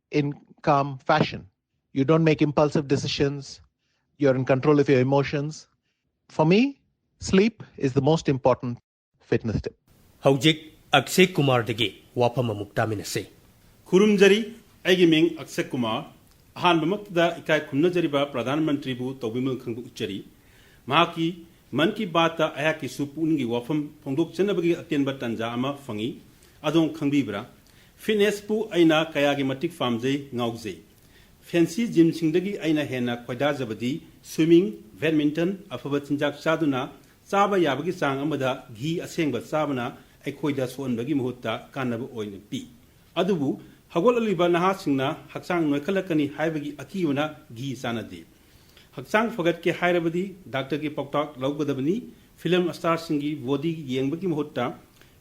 in calm fashion. You don't make impulsive decisions. You're in control of your emotions. For me, sleep is the most important fitness tip. ꯍꯧꯖꯤꯛ ꯑꯛꯁꯦ ꯀꯨꯃꯥꯔꯗꯒꯤ ꯋꯥꯐꯝ ꯑꯃꯨꯛ ꯇꯥꯃꯤꯟꯅꯁꯤ꯫ ꯈꯨꯔꯨꯝꯖꯔꯤ꯫ ꯑꯩꯒꯤ ꯃꯤꯡ ꯑꯛꯁꯦ ꯀꯨꯃꯥꯔ꯫ ꯑꯍꯥꯟꯕꯃꯛꯇꯗ ꯏꯀꯥꯏ ꯈꯨꯝꯅꯖꯔꯤꯕ ꯄ꯭ꯔꯙꯥꯟ ꯃꯟꯇ꯭ꯔꯤꯕꯨ ꯇꯧꯕꯤꯃꯜ ꯈꯪꯕ ꯎꯠꯆꯔꯤ꯫ ꯃꯍꯥꯛꯀꯤ ꯃꯟ ꯀꯤ ꯕꯥꯠꯇ ꯑꯩꯍꯥꯛꯀꯤꯁꯨ ꯄꯨꯛꯅꯤꯡꯒꯤ ꯋꯥꯐꯝ ꯐꯣꯡꯗꯣꯛꯆꯅꯕꯒꯤ ꯑꯇꯦꯟꯕ ꯇꯥꯟꯖꯥ ꯑꯃ ꯐꯪꯏ꯫ ꯑꯗꯣꯝ ꯈꯪꯕꯤꯕ꯭ꯔꯥ? ꯐꯤꯠꯅꯦꯁꯄꯨ ꯑꯩꯅ ꯀꯌꯥꯒꯤ ꯃꯇꯤꯛ ꯄꯥꯝꯖꯩ, ꯉꯥꯎꯖꯩ꯫ ꯐꯦꯟꯁꯤ ꯖꯤꯝꯁꯤꯡꯗꯒꯤ ꯑꯩꯅ ꯍꯦꯟꯅ ꯈꯣꯏꯗꯥꯖꯕꯗꯤ ꯁ꯭ꯋꯤꯃꯤꯡ, ꯕꯦꯗꯃꯤꯟꯇꯟ, ꯑꯐꯕ ꯆꯤꯟꯖꯥꯛ ꯆꯥꯗꯨꯅ ꯆꯥꯕ ꯌꯥꯕꯒꯤ ꯆꯥꯡ ꯑꯃꯗ ꯘꯤ ꯑꯁꯦꯡꯕ ꯆꯥꯕꯅ ꯑꯩꯈꯣꯏꯗ ꯁꯣꯛꯍꯟꯕꯒꯤ ꯃꯍꯨꯠꯇ ꯀꯥꯟꯅꯕ ꯑꯣꯏꯅ ꯄꯤ꯫ ꯑꯗꯨꯕꯨ ꯍꯧꯒꯠꯂꯛꯂꯤꯕ ꯅꯍꯥꯁꯤꯡꯅ ꯍꯛꯆꯥꯡ ꯅꯣꯏꯈꯠꯂꯛꯀꯅꯤ ꯍꯥꯏꯕꯒꯤ ꯑꯀꯤꯕꯅ ꯘꯤ ꯆꯥꯅꯗꯦ꯫ ꯍꯛꯆꯥꯡ ꯐꯒꯠꯀꯦ ꯍꯥꯏꯔꯕꯗꯤ ꯗꯥꯛꯇꯔꯒꯤ ꯄꯥꯎꯇꯥꯛ ꯂꯧꯒꯗꯕꯅꯤ꯫ ꯐꯤꯂꯝ ꯁ꯭ꯇꯥꯔꯁꯤꯡꯒꯤ ꯕꯣꯗꯤ ꯌꯦꯡꯕꯒꯤ ꯃꯍꯨꯠꯇ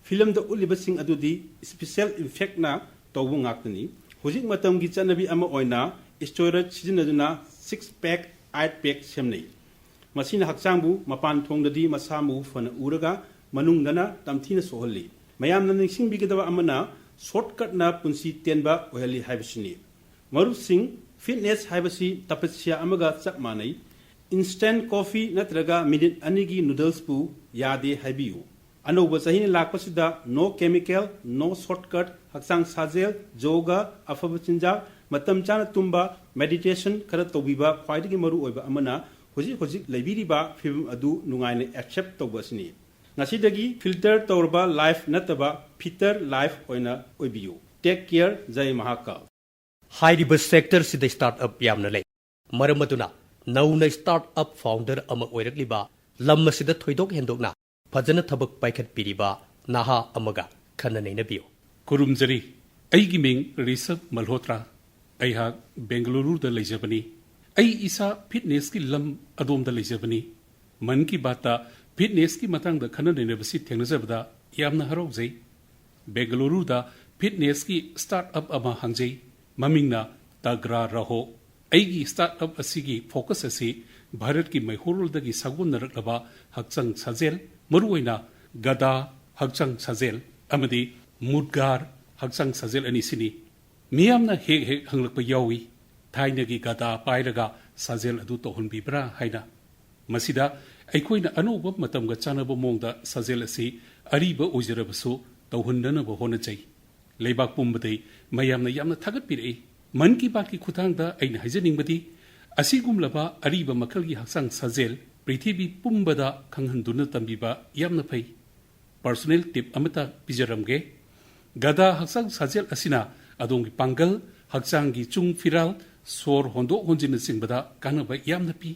ꯐꯤꯂꯝꯗ ꯎꯠꯂꯤꯕꯁꯤꯡ ꯑꯗꯨꯗꯤ ꯁ꯭ꯄꯦꯁꯦꯜ ꯏꯐꯦꯛꯅ ꯇꯧꯕ ꯉꯥꯛꯇꯅꯤ꯫ ꯍꯧꯖꯤꯛ ꯃꯇꯝꯒꯤ ꯆꯠꯅꯕꯤ ꯑꯃ ꯑꯣꯏꯅ ꯁ꯭ꯇꯦꯔꯣꯏꯗ ꯁꯤꯖꯤꯟꯅꯗꯨꯅ ꯁꯤꯛꯁ ꯄꯦꯛ, ꯑꯥꯏꯠ ꯄꯦꯛ ꯁꯦꯝꯅꯩ꯫ ꯃꯁꯤꯅ ꯍꯛꯆꯥꯡꯕꯨ ꯃꯄꯥꯟ ꯊꯣꯡꯗꯗꯤ ꯃꯁꯥ ꯃꯎ ꯐꯅ ꯎꯔꯒ ꯃꯅꯨꯡꯗꯅ ꯇꯝꯊꯤꯅ ꯁꯣꯛꯍꯜꯂꯤ꯫ ꯃꯌꯥꯝꯅ ꯅꯤꯡꯁꯤꯡꯕꯤꯒꯗꯕ ꯑꯃꯅ ꯁꯣꯔꯠꯀꯠꯅ ꯄꯨꯟꯁꯤ ꯇꯦꯟꯕ ꯑꯣꯏꯍꯜꯂꯤ ꯍꯥꯏꯕꯁꯤꯅꯤ꯫ ꯃꯔꯨꯞꯁꯤꯡ, ꯐꯤꯠꯅꯦꯁ ꯍꯥꯏꯕꯁꯤ ꯇꯄꯁ꯭ꯌꯥ ꯑꯃꯒ ꯆꯞ ꯃꯥꯟꯅꯩ꯫ ꯏꯟꯁꯇꯦꯟ ꯀꯣꯐꯤ ꯅꯠꯇ꯭ꯔꯒ ꯃꯤꯅꯤꯠ ꯑꯅꯤꯒꯤ ꯅꯨꯗꯜꯁꯄꯨ ꯌꯥꯗꯦ ꯍꯥꯏꯕꯤꯌꯨ꯫ ꯑꯅꯧꯕ ꯆꯍꯤꯅ ꯂꯥꯛꯄꯁꯤꯗ no chemical, no shortcut, ꯍꯛꯆꯥꯡ ꯁꯥꯖꯦꯜ, ꯌꯣꯒ, ꯑꯐꯕ ꯆꯤꯟꯖꯥꯛ, ꯃꯇꯝ ꯆꯥꯅ ꯇꯨꯝꯕ, ꯃꯦꯗꯤꯇꯦꯁꯟ ꯈꯔ ꯇꯧꯕꯤꯕ, ꯈ꯭ꯋꯥꯏꯗꯒꯤ ꯃꯔꯨ ꯑꯣꯏꯕ ꯑꯃꯅ ꯍꯧꯖꯤꯛ ꯍꯧꯖꯤꯛ ꯂꯩꯕꯤꯔꯤꯕ ꯐꯤꯕꯝ ꯑꯗꯨ ꯅꯨꯡꯉꯥꯏꯅ ꯑꯦꯛꯁꯦꯞ ꯇꯧꯕ ꯑꯁꯤꯅꯤ꯫ ꯉꯁꯤꯗꯒꯤ ꯐꯤꯜꯇꯔ ꯇꯧꯔꯕ ꯂꯥꯏꯐ ꯅꯠꯇꯕ ꯐꯤꯇꯔ ꯂꯥꯏꯐ ꯑꯣꯏꯅ ꯑꯣꯏꯕꯤꯌꯨ꯫ Take care, ꯖꯩ ꯃꯍꯥꯀꯥꯜ꯫ ꯍꯥꯏꯔꯤꯕ ꯁꯦꯛꯇꯔꯁꯤꯗ ꯁ꯭ꯇꯥꯔꯠ ꯑꯞ ꯌꯥꯝꯅ ꯂꯩ꯫ ꯃꯔꯝ ꯑꯗꯨꯅ ꯅꯧꯅ ꯁ꯭ꯇꯥꯔꯠ ꯑꯞ ꯐꯥꯎꯟꯗꯔ ꯑꯃ ꯑꯣꯏꯔꯛꯂꯤꯕ ꯂꯝ ꯑꯁꯤꯗ ꯊꯣꯏꯗꯣꯛ ꯍꯦꯟꯗꯣꯛꯅ ꯐꯖꯅ ꯊꯕꯛ ꯄꯥꯏꯈꯠꯄꯤꯔꯤꯕ ꯅꯍꯥ ꯑꯃꯒ ꯈꯟꯅ ꯅꯩꯅꯕꯤꯌꯨ꯫ ꯈꯨꯔꯨꯝꯖꯔꯤ꯫ ꯑꯩꯒꯤ ꯃꯤꯡ ꯔꯤꯁꯕ ꯃꯜꯍꯣꯇ꯭ꯔꯥ꯫ ꯑꯩꯍꯥꯛ ꯕꯦꯡꯒꯂꯨꯔꯨꯗ ꯂꯩꯖꯕꯅꯤ꯫ ꯑꯩ ꯏꯁꯥ ꯐꯤꯠꯅꯦꯁꯀꯤ ꯂꯝ ꯑꯗꯣꯝꯗ ꯂꯩꯖꯕꯅꯤ꯫ ꯃꯟ ꯀꯤ ꯕꯥꯠꯇ ꯐꯤꯠꯅꯦꯁꯀꯤ ꯃꯇꯥꯡꯗ ꯈꯟꯅ ꯅꯩꯅꯕꯁꯤ ꯊꯦꯡꯅꯖꯕꯗ ꯌꯥꯝꯅ ꯍꯔꯥꯎꯖꯩ꯫ ꯕꯦꯡꯒꯂꯨꯔꯨꯗ ꯐꯤꯠꯅꯦꯁꯀꯤ ꯁ꯭ꯇꯥꯔꯠ ꯑꯞ ꯑꯃ ꯍꯥꯡꯖꯩ꯫ ꯃꯃꯤꯡꯅ ꯇꯒ꯭ꯔꯥ ꯔꯍꯣ꯫ ꯑꯩꯒꯤ ꯁ꯭ꯇꯥꯔꯠ ꯑꯞ ꯑꯁꯤꯒꯤ ꯐꯣꯀꯁ ꯑꯁꯤ ꯚꯥꯔꯠꯀꯤ ꯃꯩꯍꯧꯔꯣꯜꯗꯒꯤ ꯁꯥꯒꯣꯟꯅꯔꯛꯂꯕ ꯍꯛꯆꯥꯡ ꯁꯥꯖꯦꯜ, ꯃꯔꯨꯑꯣꯏꯅ ꯒꯗꯥ ꯍꯛꯆꯥꯡ ꯁꯥꯖꯦꯜ ꯑꯃꯗꯤ ꯃꯨꯗꯒꯥꯔ ꯍꯛꯆꯥꯡ ꯁꯥꯖꯦꯜ ꯑꯅꯤꯁꯤꯅꯤ꯫ ꯃꯤꯌꯥꯝꯅ ꯍꯦꯛ ꯍꯦꯛ ꯍꯪꯂꯛꯄ ꯌꯥꯎꯏ, "ꯊꯥꯏꯅꯒꯤ ꯒꯗꯥ ꯄꯥꯏꯔꯒ ꯁꯥꯖꯦꯜ ꯑꯗꯨ ꯇꯧꯍꯟꯕꯤꯕ꯭ꯔꯥ?" ꯍꯥꯏꯅ꯫ ꯃꯁꯤꯗ ꯑꯩꯈꯣꯏꯅ ꯑꯅꯧꯕ ꯃꯇꯝꯒ ꯆꯥꯟꯅꯕ ꯃꯑꯣꯡꯗ ꯁꯥꯖꯦꯜ ꯑꯁꯤ ꯑꯔꯤꯕ ꯑꯣꯏꯖꯔꯕꯁꯨ ꯇꯧꯍꯟꯅꯅꯕ ꯍꯣꯠꯅꯖꯩ꯫ ꯂꯩꯕꯥꯛ ꯄꯨꯝꯕꯗꯩ ꯃꯌꯥꯝꯅ ꯌꯥꯝꯅ ꯊꯥꯒꯠꯄꯤꯔꯛꯏ꯫ ꯃꯟ ꯀꯤ ꯕꯥꯠꯀꯤ ꯈꯨꯠꯊꯥꯡꯗ ꯑꯩꯅ ꯍꯥꯏꯖꯅꯤꯡꯕꯗꯤ, ꯑꯁꯤꯒꯨꯝꯂꯕ ꯑꯔꯤꯕ ꯃꯈꯜꯒꯤ ꯍꯛꯆꯥꯡ ꯁꯥꯖꯦꯜ ꯄ꯭ꯔꯤꯊꯤꯕꯤ ꯄꯨꯝꯕꯗ ꯈꯪꯍꯟꯗꯨꯅ ꯇꯝꯕꯤꯕ ꯌꯥꯝꯅ ꯐꯩ꯫ ꯄꯔꯁꯣꯅꯦꯜ ꯇꯤꯞ ꯑꯃꯠꯇ ꯄꯤꯖꯔꯝꯒꯦ꯫ ꯒꯗꯥ ꯍꯛꯆꯥꯡ ꯁꯥꯖꯦꯜ ꯑꯁꯤꯅ ꯑꯗꯣꯝꯒꯤ ꯄꯥꯡꯒꯜ, ꯍꯛꯆꯥꯡꯒꯤ ꯆꯨꯡ ꯐꯤꯔꯥꯜ, ꯁꯣꯔ ꯍꯣꯟꯗꯣꯛ ꯍꯣꯟꯖꯤꯟꯅꯆꯤꯡꯕꯗ ꯀꯥꯟꯅꯕ ꯌꯥꯝꯅ ꯄꯤ꯫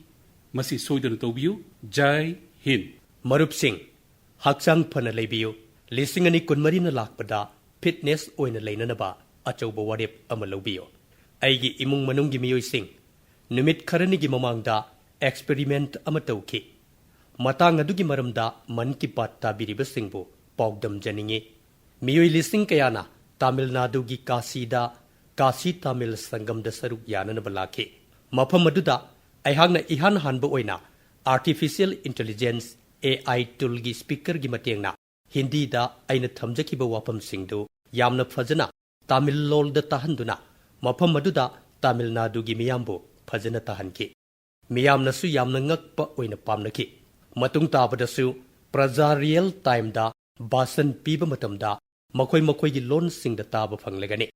ꯃꯁꯤ ꯁꯣꯏꯗꯅ ꯇꯧꯕꯤꯌꯨ꯫ ꯖꯥꯏ ꯍꯤꯟ꯫ ꯃꯔꯨꯞꯁꯤꯡ, ꯍꯛꯆꯥꯡ ꯐꯅ ꯂꯩꯕꯤꯌꯨ꯫ ꯂꯤꯁꯤꯡ ꯑꯅꯤ ꯀꯨꯟꯃꯔꯤꯅ ꯂꯥꯛꯄꯗ ꯐꯤꯠꯅꯦꯁ ꯑꯣꯏꯅ ꯂꯩꯅꯅꯕ ꯑꯆꯧꯕ ꯋꯥꯔꯦꯞ ꯑꯃ ꯂꯧꯕꯤꯌꯨ꯫ ꯑꯩꯒꯤ ꯏꯃꯨꯡ ꯃꯅꯨꯡꯒꯤ ꯃꯤꯑꯣꯏꯁꯤꯡ, ꯅꯨꯃꯤꯠ ꯈꯔꯅꯤꯒꯤ ꯃꯃꯥꯡꯗ ꯑꯦꯛꯁꯄꯦꯔꯤꯃꯦꯟꯠ ꯑꯃ ꯇꯧꯈꯤ꯫ ꯃꯇꯥꯡ ꯑꯗꯨꯒꯤ ꯃꯔꯝꯗ ꯃꯟ ꯀꯤ ꯕꯥꯠ ꯇꯥꯕꯤꯔꯤꯕꯁꯤꯡꯕꯨ ꯄꯥꯎꯗꯝꯖꯅꯤꯡꯏ꯫ ꯃꯤꯑꯣꯏ ꯂꯤꯁꯤꯡ ꯀꯌꯥꯅ ꯇꯥꯃꯤꯜ ꯅꯥꯗꯨꯒꯤ ꯀꯥꯁꯤꯗ ꯀꯥꯁꯤ ꯇꯥꯃꯤꯜ ꯁꯪꯒꯝꯗ ꯁꯔꯨꯛ ꯌꯥꯅꯅꯕ ꯂꯥꯛꯈꯤ꯫ ꯃꯐꯝ ꯑꯗꯨꯗ ꯑꯩꯍꯥꯛꯅ ꯏꯍꯥꯟ ꯍꯥꯟꯕ ꯑꯣꯏꯅ ꯑꯥꯔꯇꯤꯐꯤꯁꯤꯌꯦꯜ ꯏꯟꯇꯦꯂꯤꯖꯦꯟꯁ, ꯑꯦ ꯑꯥꯏ, ꯇꯨꯜꯒꯤ ꯁ꯭ꯄꯤꯀꯔꯒꯤ ꯃꯇꯦꯡꯅ ꯍꯤꯟꯗꯤꯗ ꯑꯩꯅ ꯊꯝꯖꯈꯤꯕ ꯋꯥꯐꯝꯁꯤꯡꯗꯨ ꯌꯥꯝꯅ ꯐꯖꯅ ꯇꯥꯃꯤꯜ ꯂꯣꯜꯗ ꯇꯥꯍꯟꯗꯨꯅ ꯃꯐꯝ ꯑꯗꯨꯗ ꯇꯥꯃꯤꯜ ꯅꯥꯗꯨꯒꯤ ꯃꯤꯌꯥꯝꯕꯨ ꯐꯖꯅ ꯇꯥꯍꯟꯈꯤ꯫ ꯃꯤꯌꯥꯝꯅꯁꯨ ꯌꯥꯝꯅ ꯉꯛꯄ ꯑꯣꯏꯅ ꯄꯥꯝꯅꯈꯤ꯫ ꯃꯇꯨꯡ ꯇꯥꯕꯗꯁꯨ ꯄ꯭ꯔꯖꯥ ꯔꯤꯌꯦꯜ ꯇꯥꯏꯝꯗ ꯚꯥꯁꯟ ꯄꯤꯕ ꯃꯇꯝꯗ ꯃꯈꯣꯏ ꯃꯈꯣꯏꯒꯤ ꯂꯣꯟꯁꯤꯡꯗ ꯇꯥꯕ ꯐꯪꯂꯒꯅꯤ꯫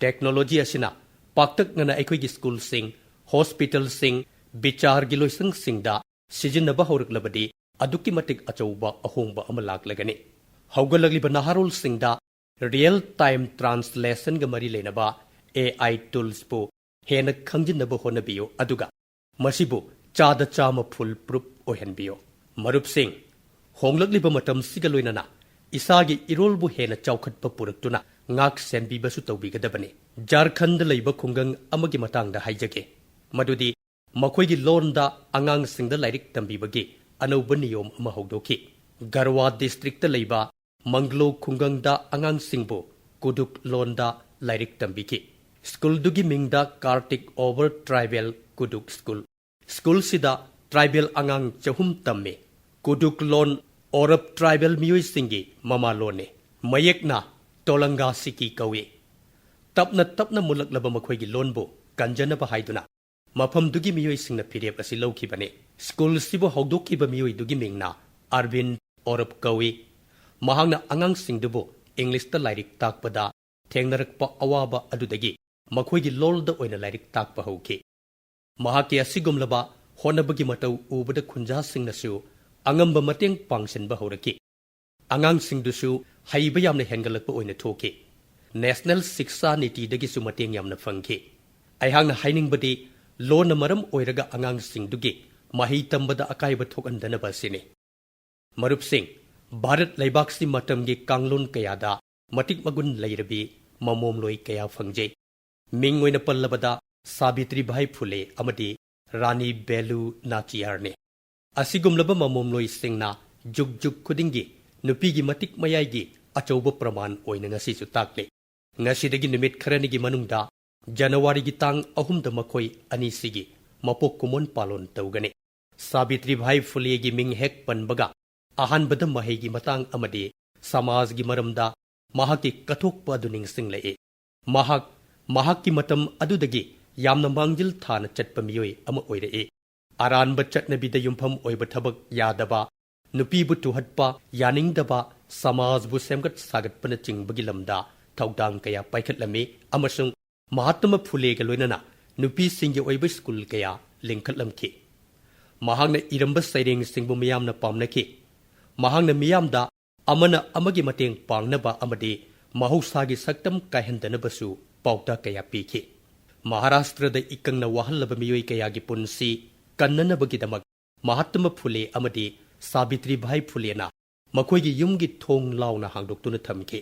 ꯇꯦꯛꯅꯣꯂꯣꯖꯤ ꯑꯁꯤꯅ ꯄꯥꯛꯇꯛꯅꯅ ꯑꯩꯈꯣꯏꯒꯤ ꯁ꯭ꯀꯨꯜꯁꯤꯡ, ꯍꯣꯁꯄꯤꯇꯥꯜꯁꯤꯡ, ꯕꯤꯆꯥꯔꯒꯤ ꯂꯣꯏꯁꯪꯁꯤꯡꯗ ꯁꯤꯖꯤꯟꯅꯕ ꯍꯧꯔꯛꯂꯕꯗꯤ ꯑꯗꯨꯛꯀꯤ ꯃꯇꯤꯛ ꯑꯆꯧꯕ ꯑꯍꯣꯡꯕ ꯑꯃ ꯂꯥꯛꯂꯒꯅꯤ꯫ ꯍꯧꯒꯠꯂꯛꯂꯤꯕ ꯅꯍꯥꯔꯣꯜꯁꯤꯡꯗ ꯔꯤꯌꯦꯜ ꯇꯥꯏꯝ ꯇ꯭ꯔꯥꯟꯁꯂꯦꯁꯟꯒ ꯃꯔꯤ ꯂꯩꯅꯕ ꯑꯦ ꯑꯥꯏ ꯇꯨꯜꯁꯄꯨ ꯍꯦꯟꯅ ꯈꯪꯖꯤꯟꯅꯕ ꯍꯣꯠꯅꯕꯤꯌꯨ, ꯑꯗꯨꯒ ꯃꯁꯤꯕꯨ ꯆꯥꯗ ꯆꯥꯝꯃ ꯐꯨꯜ ꯄ꯭ꯔꯨꯐ ꯑꯣꯏꯍꯟꯕꯤꯌꯨ꯫ ꯃꯔꯨꯞꯁꯤꯡ, ꯍꯣꯡꯂꯛꯂꯤꯕ ꯃꯇꯝꯁꯤꯒ ꯂꯣꯏꯅꯅ ꯏꯁꯥꯒꯤ ꯏꯔꯣꯜꯕꯨ ꯍꯦꯟꯅ ꯆꯥꯎꯈꯠꯄ ꯄꯨꯔꯛꯇꯨꯅ ꯉꯥꯛ ꯁꯦꯟꯕꯤꯕꯁꯨ ꯇꯧꯕꯤꯒꯗꯕꯅꯤ꯫ ꯖꯥꯔꯈꯟꯗ ꯂꯩꯕ ꯈꯨꯡꯒꯪ ꯑꯃꯒꯤ ꯃꯇꯥꯡꯗ ꯍꯥꯏꯖꯒꯦ, ꯃꯗꯨꯗꯤ ꯃꯈꯣꯏꯒꯤ ꯂꯣꯟꯗ ꯑꯉꯥꯡꯁꯤꯡꯗ ꯂꯥꯏꯔꯤꯛ ꯇꯝꯕꯤꯕꯒꯤ ꯑꯅꯧꯕ ꯅꯤꯌꯣꯝ ꯑꯃ ꯍꯧꯗꯣꯛꯈꯤ꯫ ꯒꯔꯋꯥ ꯗꯤꯁꯇ꯭ꯔꯤꯛꯇ ꯂꯩꯕ ꯃꯪꯒꯂꯣ ꯈꯨꯡꯒꯪꯗ ꯑꯉꯥꯡꯁꯤꯡꯕꯨ ꯀꯨꯗꯨꯛ ꯂꯣꯟꯗ ꯂꯥꯏꯔꯤꯛ ꯇꯝꯕꯤꯈꯤ꯫ ꯁ꯭ꯀꯨꯜꯗꯨꯒꯤ ꯃꯤꯡꯗ ꯀꯥꯔꯇꯤꯛ ꯑꯣꯚꯔ ꯇ꯭ꯔꯥꯏꯕꯦꯜ ꯀꯨꯗꯨꯛ ꯁ꯭ꯀꯨꯜ꯫ ꯁ꯭ꯀꯨꯜꯁꯤꯗ ꯇ꯭ꯔꯥꯏꯕꯦꯜ ꯑꯉꯥꯡ ꯆꯍꯨꯝ ꯇꯝꯃꯤ꯫ ꯀꯨꯗꯨꯛ ꯂꯣꯟ ꯑꯣꯔꯞ ꯇ꯭ꯔꯥꯏꯕꯦꯜ ꯃꯤꯑꯣꯏꯁꯤꯡꯒꯤ ꯃꯃꯥꯂꯣꯟꯅꯤ꯫ ꯃꯌꯦꯛꯅ ꯇꯣꯂꯪꯒꯥ ꯁꯤꯀꯤ ꯀꯧꯏ꯫ ꯇꯞꯅ ꯇꯞꯅ ꯃꯨꯜꯂꯛꯂꯕ ꯃꯈꯣꯏꯒꯤ ꯂꯣꯟꯕꯨ ꯀꯟꯖꯅꯕ ꯍꯥꯏꯗꯨꯅ ꯃꯐꯝꯗꯨꯒꯤ ꯃꯤꯑꯣꯏꯁꯤꯡꯅ ꯐꯤꯔꯦꯞ ꯑꯁꯤ ꯂꯧꯈꯤꯕꯅꯤ꯫ ꯁ꯭ꯀꯨꯜꯁꯤꯕꯨ ꯍꯧꯗꯣꯛꯈꯤꯕ ꯃꯤꯑꯣꯏꯗꯨꯒꯤ ꯃꯤꯡꯅ ꯑꯔꯕꯤꯟ ꯑꯣꯔꯞ ꯀꯧꯏ꯫ ꯃꯍꯥꯛꯅ ꯑꯉꯥꯡꯁꯤꯡꯗꯨꯕꯨ ꯏꯪꯂꯤꯁꯇ ꯂꯥꯏꯔꯤꯛ ꯇꯥꯛꯄꯗ ꯊꯦꯡꯅꯔꯛꯄ ꯑꯋꯥꯕ ꯑꯗꯨꯗꯒꯤ ꯃꯈꯣꯏꯒꯤ ꯂꯣꯜꯗ ꯑꯣꯏꯅ ꯂꯥꯏꯔꯤꯛ ꯇꯥꯛꯄ ꯍꯧꯈꯤ꯫ ꯃꯍꯥꯛꯀꯤ ꯑꯁꯤꯒꯨꯝꯂꯕ ꯍꯣꯠꯅꯕꯒꯤ ꯃꯇꯧ ꯎꯕꯗ ꯈꯨꯟꯖꯥꯁꯤꯡꯅꯁꯨ ꯑꯉꯝꯕ ꯃꯇꯦꯡ ꯄꯥꯡꯁꯤꯟꯕ ꯍꯧꯔꯛꯈꯤ꯫ ꯑꯉꯥꯡꯁꯤꯡꯗꯨꯁꯨ ꯍꯩꯕ ꯌꯥꯝꯅ ꯍꯦꯟꯒꯠꯂꯛꯄ ꯑꯣꯏꯅ ꯊꯣꯛꯈꯤ꯫ ꯅꯦꯁꯅꯦꯜ ꯁꯤꯛꯁꯥ ꯅꯤꯇꯤꯗꯒꯤꯁꯨ ꯃꯇꯦꯡ ꯌꯥꯝꯅ ꯐꯪꯈꯤ꯫ ꯑꯩꯍꯥꯛꯅ ꯍꯥꯏꯅꯤꯡꯕꯗꯤ ꯂꯣꯟꯅ ꯃꯔꯝ ꯑꯣꯏꯔꯒ ꯑꯉꯥꯡꯁꯤꯡꯗꯨꯒꯤ ꯃꯍꯩ ꯇꯝꯕꯗ ꯑꯀꯥꯏꯕ ꯊꯣꯛꯍꯟꯗꯅꯕ ꯑꯁꯤꯅꯤ꯫ ꯃꯔꯨꯞꯁꯤꯡ, ꯚꯥꯔꯠ ꯂꯩꯕꯥꯛꯁꯤ ꯃꯇꯝꯒꯤ ꯀꯥꯡꯂꯣꯟ ꯀꯌꯥꯗ ꯃꯇꯤꯛ ꯃꯒꯨꯟ ꯂꯩꯔꯕꯤ ꯃꯃꯣꯝꯂꯣꯏ ꯀꯌꯥ ꯐꯪꯖꯩ꯫ ꯃꯤꯡ ꯑꯣꯏꯅ ꯄꯜꯂꯕꯗ ꯁꯥꯕꯤꯇ꯭ꯔꯤꯚꯥꯏ ꯐꯨꯂꯦ ꯑꯃꯗꯤ ꯔꯥꯅꯤ ꯚꯦꯂꯨ ꯅꯥꯆꯤꯌꯥꯔꯅꯤ꯫ ꯑꯁꯤꯒꯨꯝꯂꯕ ꯃꯃꯣꯝꯂꯣꯏꯁꯤꯡꯅ ꯖꯨꯛ ꯖꯨꯛ ꯈꯨꯗꯤꯡꯒꯤ ꯅꯨꯄꯤꯒꯤ ꯃꯇꯤꯛ ꯃꯌꯥꯏꯒꯤ ꯑꯆꯧꯕ ꯄ꯭ꯔꯃꯥꯟ ꯑꯣꯏꯅ ꯉꯁꯤꯁꯨ ꯇꯥꯛꯂꯤ꯫ ꯉꯁꯤꯗꯒꯤ ꯅꯨꯃꯤꯠ ꯈꯔꯅꯤꯒꯤ ꯃꯅꯨꯡꯗ ꯖꯅꯋꯥꯔꯤꯒꯤ ꯇꯥꯡ ꯑꯍꯨꯝꯗ ꯃꯈꯣꯏ ꯑꯅꯤꯁꯤꯒꯤ ꯃꯄꯣꯛ ꯀꯨꯝꯑꯣꯟ ꯄꯥꯂꯣꯟ ꯇꯧꯒꯅꯤ꯫ ꯁꯥꯕꯤꯇ꯭ꯔꯤꯚꯥꯏ ꯐꯨꯂꯦꯒꯤ ꯃꯤꯡ ꯍꯦꯛ ꯄꯟꯕꯒ ꯑꯍꯥꯟꯕꯗ ꯃꯍꯩꯒꯤ ꯃꯇꯥꯡ ꯑꯃꯗꯤ ꯁꯃꯥꯖꯒꯤ ꯃꯔꯝꯗ ꯃꯍꯥꯛꯀꯤ ꯀꯠꯊꯣꯛꯄ ꯑꯗꯨ ꯅꯤꯡꯁꯤꯡꯂꯛꯏ꯫ ꯃꯍꯥꯛ ꯃꯍꯥꯛꯀꯤ ꯃꯇꯝ ꯑꯗꯨꯗꯒꯤ ꯌꯥꯝꯅ ꯃꯥꯡꯖꯤꯜ ꯊꯥꯅ ꯆꯠꯄ ꯃꯤꯑꯣꯏ ꯑꯃ ꯑꯣꯏꯔꯛꯏ꯫ ꯑꯔꯥꯟꯕ ꯆꯠꯅꯕꯤꯗ ꯌꯨꯝꯐꯝ ꯑꯣꯏꯕ ꯊꯕꯛ ꯌꯥꯗꯕ, ꯅꯨꯄꯤꯕꯨ ꯇꯨꯍꯠꯄ ꯌꯥꯅꯤꯡꯗꯕ, ꯁꯃꯥꯖꯕꯨ ꯁꯦꯝꯒꯠ ꯁꯥꯒꯠꯄꯅꯆꯤꯡꯕꯒꯤ ꯂꯝꯗ ꯊꯧꯗꯥꯡ ꯀꯌꯥ ꯄꯥꯏꯈꯠꯂꯝꯃꯤ ꯑꯃꯁꯨꯡ ꯃꯍꯥꯇꯃ ꯐꯨꯂꯦꯒ ꯂꯣꯏꯅꯅ ꯅꯨꯄꯤꯁꯤꯡꯒꯤ ꯑꯣꯏꯕ ꯁ꯭ꯀꯨꯜ ꯀꯌꯥ ꯂꯤꯡꯈꯠꯂꯝꯈꯤ꯫ ꯃꯍꯥꯛꯅ ꯏꯔꯝꯕ ꯁꯩꯔꯦꯡꯁꯤꯡꯕꯨ ꯃꯤꯌꯥꯝꯅ ꯄꯥꯝꯅꯈꯤ꯫ ꯃꯍꯥꯛꯅ ꯃꯤꯌꯥꯝꯗ ꯑꯃꯅ ꯑꯃꯒꯤ ꯃꯇꯦꯡ ꯄꯥꯡꯅꯕ ꯑꯃꯗꯤ ꯃꯍꯧꯁꯥꯒꯤ ꯁꯛꯇꯝ ꯀꯥꯏꯍꯟꯗꯅꯕꯁꯨ ꯄꯥꯎꯇꯥꯛ ꯀꯌꯥ ꯄꯤꯈꯤ꯫ ꯃꯍꯥꯔꯥꯁꯇ꯭ꯔꯗ ꯏꯀꯪꯅ ꯋꯥꯍꯜꯂꯕ ꯃꯤꯑꯣꯏ ꯀꯌꯥꯒꯤ ꯄꯨꯟꯁꯤ ꯀꯟꯅꯅꯕꯒꯤꯗꯃꯛ ꯃꯍꯥꯇꯃ ꯐꯨꯂꯦ ꯑꯃꯗꯤ ꯁꯥꯕꯤꯇ꯭ꯔꯤꯚꯥꯏ ꯐꯨꯂꯦꯅ ꯃꯈꯣꯏꯒꯤ ꯌꯨꯝꯒꯤ ꯊꯣꯡ ꯂꯥꯎꯅ ꯍꯥꯡꯗꯣꯛꯇꯨꯅ ꯊꯝꯈꯤ꯫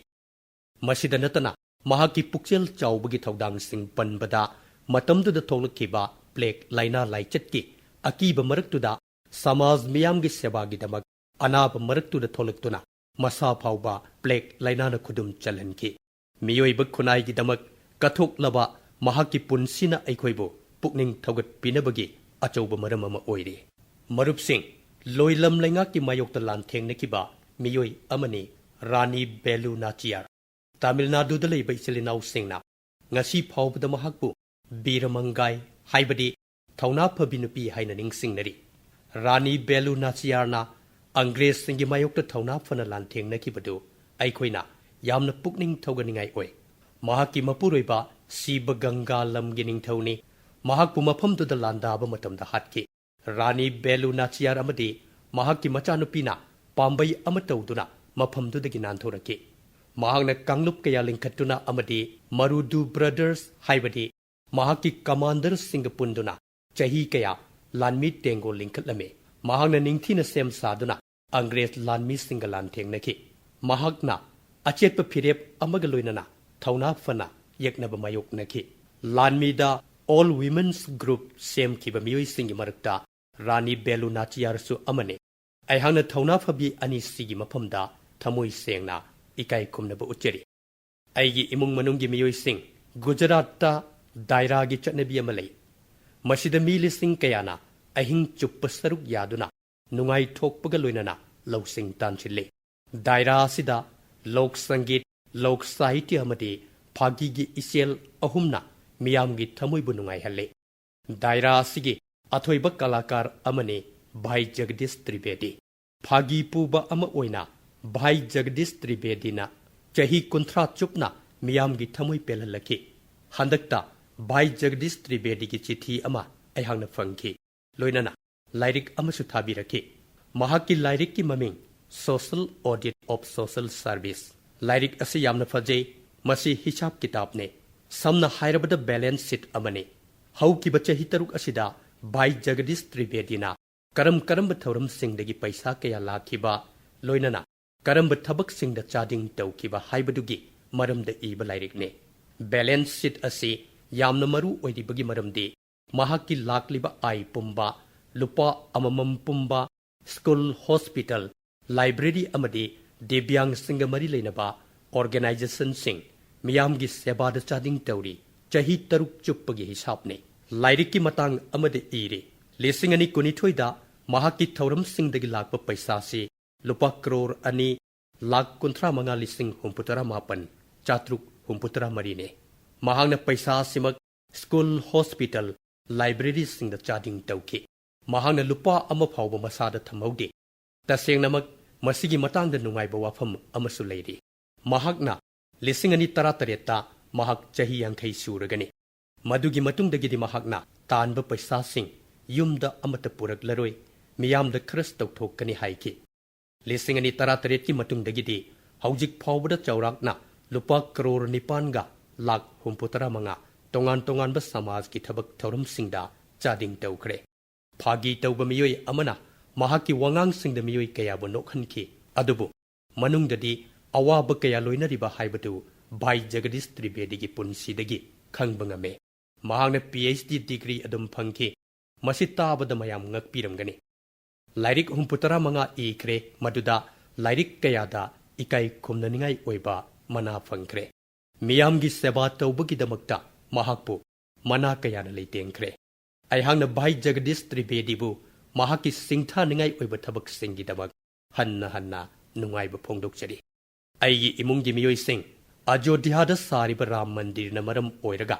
ꯃꯁꯤꯗ ꯅꯠꯇꯅ ꯃꯍꯥꯛꯀꯤ ꯄꯨꯛꯆꯦꯜ ꯆꯥꯎꯕꯒꯤ ꯊꯧꯗꯥꯡꯁꯤꯡ ꯄꯟꯕꯗ ꯃꯇꯝꯗꯨꯗ ꯊꯣꯛꯂꯛꯈꯤꯕ ꯄ꯭ꯂꯦꯒ ꯂꯥꯏꯅꯥ ꯂꯥꯏꯆꯠꯀꯤ ꯑꯀꯤꯕ ꯃꯔꯛꯇꯨꯗ ꯁꯃꯥꯖ ꯃꯤꯌꯥꯝꯒꯤ ꯁꯦꯕꯥꯒꯤꯗꯃꯛ ꯑꯅꯥꯕ ꯃꯔꯛꯇꯨꯗ ꯊꯣꯛꯂꯛꯇꯨꯅ ꯃꯁꯥ ꯐꯥꯎꯕ ꯄ꯭ꯂꯦꯛ ꯂꯥꯏꯅꯥꯅ ꯈꯨꯗꯨꯝ ꯆꯜꯍꯟꯈꯤ꯫ ꯃꯤꯑꯣꯏꯕ ꯈꯨꯟꯅꯥꯏꯒꯤꯗꯃꯛ ꯀꯠꯊꯣꯛꯂꯕ ꯃꯍꯥꯛꯀꯤ ꯄꯨꯟꯁꯤꯅ ꯑꯩꯈꯣꯏꯕꯨ ꯄꯨꯛꯅꯤꯡ ꯊꯧꯒꯠꯄꯤꯅꯕꯒꯤ ꯑꯆꯧꯕ ꯃꯔꯝ ꯑꯃ ꯑꯣꯏꯔꯤ꯫ ꯃꯔꯨꯞꯁꯤꯡ, ꯂꯣꯏꯂꯝ ꯂꯩꯉꯥꯛꯀꯤ ꯃꯥꯌꯣꯛꯇ ꯂꯥꯟꯊꯦꯡꯅꯈꯤꯕ ꯃꯤꯑꯣꯏ ꯑꯃꯅꯤ ꯔꯥꯅꯤ ꯕꯦꯂꯨ ꯅꯥꯆꯤꯌꯥꯔ꯫ ꯇꯥꯃꯤꯜ ꯅꯥꯗꯨꯗ ꯂꯩꯕ ꯏꯆꯤꯜ ꯏꯅꯥꯎꯁꯤꯡꯅ ꯉꯁꯤ ꯐꯥꯎꯕꯗ ꯃꯍꯥꯛꯄꯨ ꯕꯤꯔ ꯃꯪꯒꯥꯏ, ꯍꯥꯏꯕꯗꯤ ꯊꯧꯅꯥ ꯐꯕꯤ ꯅꯨꯄꯤ ꯍꯥꯏꯅ ꯅꯤꯡꯁꯤꯡꯅꯔꯤ꯫ ꯔꯥꯅꯤ ꯕꯦꯂꯨ ꯅꯥꯆꯤꯌꯥꯔꯅ ꯑꯪꯒ꯭ꯔꯦꯖꯁꯤꯡꯒꯤ ꯃꯥꯌꯣꯛꯇ ꯊꯧꯅꯥ ꯐꯅ ꯂꯥꯟꯊꯦꯡꯅꯈꯤꯕꯗꯨ ꯑꯩꯈꯣꯏꯅ ꯌꯥꯝꯅ ꯄꯨꯛꯅꯤꯡ ꯊꯧꯒꯠꯅꯤꯡꯉꯥꯏ ꯑꯣꯏ꯫ ꯃꯍꯥꯛꯀꯤ ꯃꯄꯨꯔꯣꯏꯕ ꯁꯤꯕ ꯒꯪꯒꯥ ꯂꯝꯒꯤ ꯅꯤꯡꯊꯧꯅꯤ꯫ ꯃꯍꯥꯛꯄꯨ ꯃꯐꯝꯗꯨꯗ ꯂꯥꯟꯗꯥꯕ ꯃꯇꯝꯗ ꯍꯥꯠꯈꯤ꯫ ꯔꯥꯅꯤ ꯕꯦꯂꯨ ꯅꯥꯆꯤꯌꯥꯔ ꯑꯃꯗꯤ ꯃꯍꯥꯛꯀꯤ ꯃꯆꯥꯅꯨꯄꯤꯅ ꯄꯥꯝꯕꯩ ꯑꯃ ꯇꯧꯗꯨꯅ ꯃꯐꯝꯗꯨꯗꯒꯤ ꯅꯥꯟꯊꯣꯔꯛꯈꯤ꯫ ꯃꯍꯥꯛꯅ ꯀꯥꯡꯂꯨꯞ ꯀꯌꯥ ꯂꯤꯡꯈꯠꯇꯨꯅ ꯑꯃꯗꯤ ꯃꯔꯨꯗꯨ ꯕ꯭ꯔꯗꯔꯁ, ꯍꯥꯏꯕꯗꯤ ꯃꯍꯥꯛꯀꯤ ꯀꯃꯥꯟꯗꯔꯁꯤꯡꯒ ꯄꯨꯟꯗꯨꯅ ꯆꯍꯤ ꯀꯌꯥ ꯂꯥꯟꯃꯤ ꯇꯦꯡꯒꯣꯜ ꯂꯤꯡꯈꯠꯂꯝꯃꯤ꯫ ꯃꯍꯥꯛꯅ ꯅꯤꯡꯊꯤꯅ ꯁꯦꯝ ꯁꯥꯗꯨꯅ ꯑꯪꯒ꯭ꯔꯦꯖ ꯂꯥꯟꯃꯤꯁꯤꯡꯒ ꯂꯥꯟꯊꯦꯡꯅꯈꯤ꯫ ꯃꯍꯥꯛꯅ ꯑꯆꯦꯠꯄ ꯐꯤꯔꯦꯞ ꯑꯃꯒ ꯂꯣꯏꯅꯅ ꯊꯧꯅꯥ ꯐꯅ ꯌꯦꯛꯅꯕ ꯃꯥꯌꯣꯛꯅꯈꯤ꯫ ꯂꯥꯟꯃꯤꯗ ꯑꯣꯜ ꯋꯤꯃꯦꯟꯁ ꯒ꯭ꯔꯨꯞ ꯁꯦꯝꯈꯤꯕ ꯃꯤꯑꯣꯏꯁꯤꯡꯒꯤ ꯃꯔꯛꯇ ꯔꯥꯅꯤ ꯕꯦꯂꯨ ꯅꯥꯆꯤꯌꯥꯔꯁꯨ ꯑꯃꯅꯤ꯫ ꯑꯩꯍꯥꯛꯅ ꯊꯧꯅꯥ ꯐꯕꯤ ꯑꯅꯤꯁꯤꯒꯤ ꯃꯐꯝꯗ ꯊꯃꯣꯏ ꯁꯦꯡꯅ ꯏꯀꯥꯏ ꯈꯨꯝꯅꯕ ꯎꯠꯆꯔꯤ꯫ ꯑꯩꯒꯤ ꯏꯃꯨꯡ ꯃꯅꯨꯡꯒꯤ ꯃꯤꯑꯣꯏꯁꯤꯡ ꯒꯨꯖꯔꯥꯠꯇ ꯗꯥꯏꯔꯥꯒꯤ ꯆꯠꯅꯕꯤ ꯑꯃ ꯂꯩ꯫ ꯃꯁꯤꯗ ꯃꯤ ꯂꯤꯁꯤꯡ ꯀꯌꯥꯅ ꯑꯍꯤꯡ ꯆꯨꯞꯄ ꯁꯔꯨꯛ ꯌꯥꯗꯨꯅ ꯅꯨꯡꯉꯥꯏꯊꯣꯛꯄꯒ ꯂꯣꯏꯅꯅ ꯂꯧꯁꯤꯡ ꯇꯥꯟꯁꯤꯜꯂꯤ꯫ ꯗꯥꯏꯔꯥ ꯑꯁꯤꯗ ꯂꯣꯛ ꯁꯪꯒꯤꯠ, ꯂꯣꯛ ꯁꯥꯍꯤꯇ꯭ꯌ ꯑꯃꯗꯤ ꯐꯥꯒꯤꯒꯤ ꯏꯆꯦꯜ ꯑꯍꯨꯝꯅ ꯃꯤꯌꯥꯝꯒꯤ ꯊꯃꯣꯏꯕꯨ ꯅꯨꯡꯉꯥꯏꯍꯜꯂꯤ꯫ ꯗꯥꯏꯔꯥ ꯑꯁꯤꯒꯤ ꯑꯊꯣꯏꯕ ꯀꯂꯥꯀꯥꯔ ꯑꯃꯅꯤ ꯚꯥꯏ ꯖꯒꯗꯤꯁ ꯇ꯭ꯔꯤꯕꯦꯗꯤ꯫ ꯐꯥꯒꯤ ꯄꯨꯕ ꯑꯃ ꯑꯣꯏꯅ ꯚꯥꯏ ꯖꯒꯗꯤꯁ ꯇ꯭ꯔꯤꯕꯦꯗꯤꯅ ꯆꯍꯤ ꯀꯨꯟꯊ꯭ꯔꯥ ꯆꯨꯞꯅ ꯃꯤꯌꯥꯝꯒꯤ ꯊꯃꯣꯏ ꯄꯦꯜꯍꯜꯂꯛꯈꯤ꯫ ꯍꯟꯗꯛꯇ ꯚꯥꯏ ꯖꯒꯗꯤꯁ ꯇ꯭ꯔꯤꯕꯦꯗꯤꯒꯤ ꯆꯤꯊꯤ ꯑꯃ ꯑꯩꯍꯥꯛꯅ ꯐꯪꯈꯤ꯫ ꯂꯣꯏꯅꯅ ꯂꯥꯏꯔꯤꯛ ꯑꯃꯁꯨ ꯊꯥꯕꯤꯔꯛꯈꯤ꯫ ꯃꯍꯥꯛꯀꯤ ꯂꯥꯏꯔꯤꯛꯀꯤ ꯃꯃꯤꯡ Social Audit of Social Service꯫ ꯂꯥꯏꯔꯤꯛ ꯑꯁꯤ ꯌꯥꯝꯅ ꯐꯖꯩ꯫ ꯃꯁꯤ ꯍꯤꯁꯥꯕ ꯀꯤꯇꯥꯕꯅꯤ꯫ ꯁꯝꯅ ꯍꯥꯏꯔꯕꯗ balance sheet ꯑꯃꯅꯤ꯫ ꯍꯧꯈꯤꯕ ꯆꯍꯤ ꯇꯔꯨꯛ ꯑꯁꯤꯗ ꯚꯥꯏ ꯖꯒꯗꯤꯁ ꯇ꯭ꯔꯤꯕꯦꯗꯤꯅ ꯀꯔꯝ ꯀꯔꯝꯕ ꯊꯧꯔꯝꯁꯤꯡꯗꯒꯤ ꯄꯩꯁꯥ ꯀꯌꯥ ꯂꯥꯛꯈꯤꯕ, ꯂꯣꯏꯅꯅ ꯀꯔꯝꯕ ꯊꯕꯛꯁꯤꯡꯗ ꯆꯥꯗꯤꯡ ꯇꯧꯈꯤꯕ ꯍꯥꯏꯕꯗꯨꯒꯤ ꯃꯔꯝꯗ ꯏꯕ ꯂꯥꯏꯔꯤꯛꯅꯤ꯫ Balance sheet ꯑꯁꯤ ꯌꯥꯝꯅ ꯃꯔꯨ ꯑꯣꯏꯔꯤꯕꯒꯤ ꯃꯔꯝꯗꯤ ꯃꯍꯥꯛꯀꯤ ꯂꯥꯛꯂꯤꯕ ꯑꯥꯏ ꯄꯨꯝꯕ, ꯂꯨꯄꯥ ꯑꯃꯃꯝ ꯄꯨꯝꯕ, ꯁ꯭ꯀꯨꯜ, ꯍꯣꯁꯄꯤꯇꯥꯜ, ꯂꯥꯏꯕ꯭ꯔꯦꯔꯤ ꯑꯃꯗꯤ ꯗꯤꯕ꯭ꯌꯥꯡꯁꯤꯡꯒ ꯃꯔꯤ ꯂꯩꯅꯕ ꯑꯣꯔꯒꯅꯥꯏꯖꯦꯁꯟꯁꯤꯡ, ꯃꯤꯌꯥꯝꯒꯤ ꯁꯦꯕꯥꯗ ꯆꯥꯗꯤꯡ ꯇꯧꯔꯤ꯫ ꯆꯍꯤ ꯇꯔꯨꯛ ꯆꯨꯞꯄꯒꯤ ꯍꯤꯁꯥꯞꯅꯤ꯫ ꯂꯥꯏꯔꯤꯛꯀꯤ ꯃꯇꯥꯡ ꯑꯃꯗ ꯏꯔꯤ, ꯂꯤꯁꯤꯡ ꯑꯅꯤ ꯀꯨꯟꯅꯤꯊꯣꯏꯗ ꯃꯍꯥꯛꯀꯤ ꯊꯧꯔꯝꯁꯤꯡꯗꯒꯤ ꯂꯥꯛꯄ ꯄꯩꯁꯥꯁꯤ ꯂꯨꯄꯥ ꯀ꯭ꯔꯣꯔ ꯑꯅꯤ ꯂꯥꯈ ꯀꯨꯟꯊ꯭ꯔꯥ ꯃꯉꯥ ꯂꯤꯁꯤꯡ ꯍꯨꯝꯐꯨꯇꯔꯥ ꯃꯥꯄꯟ ꯆꯥꯇ꯭ꯔꯨꯛ ꯍꯨꯝꯐꯨꯇꯔꯥ ꯃꯔꯤꯅꯤ꯫ ꯃꯍꯥꯛꯅ ꯄꯩꯁꯥ ꯑꯁꯤꯃꯛ ꯁ꯭ꯀꯨꯜ, ꯍꯣꯁꯄꯤꯇꯥꯜ, ꯂꯥꯏꯕ꯭ꯔꯦꯔꯤꯁꯤꯡꯗ ꯆꯥꯗꯤꯡ ꯇꯧꯈꯤ꯫ ꯃꯍꯥꯛꯅ ꯂꯨꯄꯥ ꯑꯃ ꯐꯥꯎꯕ ꯃꯁꯥꯗ ꯊꯝꯍꯧꯗꯦ꯫ ꯇꯁꯦꯡꯅꯃꯛ ꯃꯁꯤꯒꯤ ꯃꯇꯥꯡꯗ ꯅꯨꯡꯉꯥꯏꯕ ꯋꯥꯐꯝ ꯑꯃꯁꯨ ꯂꯩꯔꯤ꯫ ꯃꯍꯥꯛꯅ ꯂꯤꯁꯤꯡ ꯑꯅꯤ ꯇꯔꯥꯇꯔꯦꯠꯇ ꯃꯍꯥꯛ ꯆꯍꯤ ꯌꯥꯡꯈꯩ ꯁꯨꯔꯒꯅꯤ꯫ ꯃꯗꯨꯒꯤ ꯃꯇꯨꯡꯗꯒꯤꯗꯤ ꯃꯍꯥꯛꯅ ꯇꯥꯟꯕ ꯄꯩꯁꯥꯁꯤꯡ ꯌꯨꯝꯗ ꯑꯃꯠꯇ ꯄꯨꯔꯛꯂꯔꯣꯏ, ꯃꯤꯌꯥꯝꯗ ꯈꯔꯁ ꯇꯧꯊꯣꯛꯀꯅꯤ ꯍꯥꯏꯈꯤ꯫ ꯂꯤꯁꯤꯡ ꯑꯅꯤ ꯇꯔꯥꯇꯔꯦꯠꯀꯤ ꯃꯇꯨꯡꯗꯒꯤꯗꯤ ꯍꯧꯖꯤꯛ ꯐꯥꯎꯕꯗ ꯆꯥꯎꯔꯥꯛꯅ ꯂꯨꯄꯥ ꯀ꯭ꯔꯣꯔ ꯅꯤꯄꯥꯟꯒ ꯂꯥꯈ ꯍꯨꯝꯐꯨꯇꯔꯥ ꯃꯉꯥ ꯇꯣꯉꯥꯟ ꯇꯣꯉꯥꯟꯕ ꯁꯃꯥꯖꯒꯤ ꯊꯕꯛ ꯊꯧꯔꯝꯁꯤꯡꯗ ꯆꯥꯗꯤꯡ ꯇꯧꯈ꯭ꯔꯦ꯫ ꯐꯥꯒꯤ ꯇꯧꯕ ꯃꯤꯑꯣꯏ ꯑꯃꯅ ꯃꯍꯥꯛꯀꯤ ꯋꯥꯉꯥꯡꯁꯤꯡꯗ ꯃꯤꯑꯣꯏ ꯀꯌꯥꯕꯨ ꯅꯣꯛꯍꯟꯈꯤ꯫ ꯑꯗꯨꯕꯨ ꯃꯅꯨꯡꯗꯗꯤ ꯑꯋꯥꯕ ꯀꯌꯥ ꯂꯣꯏꯅꯔꯤꯕ ꯍꯥꯏꯕꯗꯨ ꯚꯥꯏ ꯖꯒꯗꯤꯁ ꯇ꯭ꯔꯤꯕꯦꯗꯤꯒꯤ ꯄꯨꯟꯁꯤꯗꯒꯤ ꯈꯪꯕ ꯉꯝꯃꯦ꯫ ꯃꯍꯥꯛꯅ ꯄꯤ ꯑꯩꯆ ꯗꯤ ꯗꯤꯒ꯭ꯔꯤ ꯑꯗꯨꯝ ꯐꯪꯈꯤ꯫ ꯃꯁꯤ ꯇꯥꯕꯗ ꯃꯌꯥꯝ ꯉꯛꯄꯤꯔꯝꯒꯅꯤ꯫ ꯂꯥꯏꯔꯤꯛ ꯍꯨꯝꯐꯨꯇꯔꯥ ꯃꯉꯥ ꯏꯈ꯭ꯔꯦ, ꯃꯗꯨꯗ ꯂꯥꯏꯔꯤꯛ ꯀꯌꯥꯗ ꯏꯀꯥꯏ ꯈꯨꯝꯅꯅꯤꯡꯉꯥꯏ ꯑꯣꯏꯕ ꯃꯅꯥ ꯐꯪꯈ꯭ꯔꯦ꯫ ꯃꯤꯌꯥꯝꯒꯤ ꯁꯦꯕꯥ ꯇꯧꯕꯒꯤꯗꯃꯛꯇ ꯃꯍꯥꯛꯄꯨ ꯃꯅꯥ ꯀꯌꯥꯅ ꯂꯩꯇꯦꯡꯈ꯭ꯔꯦ꯫ ꯑꯩꯍꯥꯛꯅ ꯚꯥꯏ ꯖꯒꯗꯤꯁ ꯇ꯭ꯔꯤꯕꯦꯗꯤꯕꯨ ꯃꯍꯥꯛꯀꯤ ꯁꯤꯡꯊꯥꯅꯤꯡꯉꯥꯏ ꯑꯣꯏꯕ ꯊꯕꯛꯁꯤꯡꯒꯤꯗꯃꯛ ꯍꯟꯅ ꯍꯟꯅ ꯅꯨꯡꯉꯥꯏꯕ ꯐꯣꯡꯗꯣꯛꯆꯔꯤ꯫ ꯑꯩꯒꯤ ꯏꯃꯨꯡꯒꯤ ꯃꯤꯑꯣꯏꯁꯤꯡ, ꯑꯖꯣꯙ꯭ꯌꯥꯗ ꯁꯥꯔꯤꯕ ꯔꯥꯝ ꯃꯟꯗꯤꯔꯅ ꯃꯔꯝ ꯑꯣꯏꯔꯒ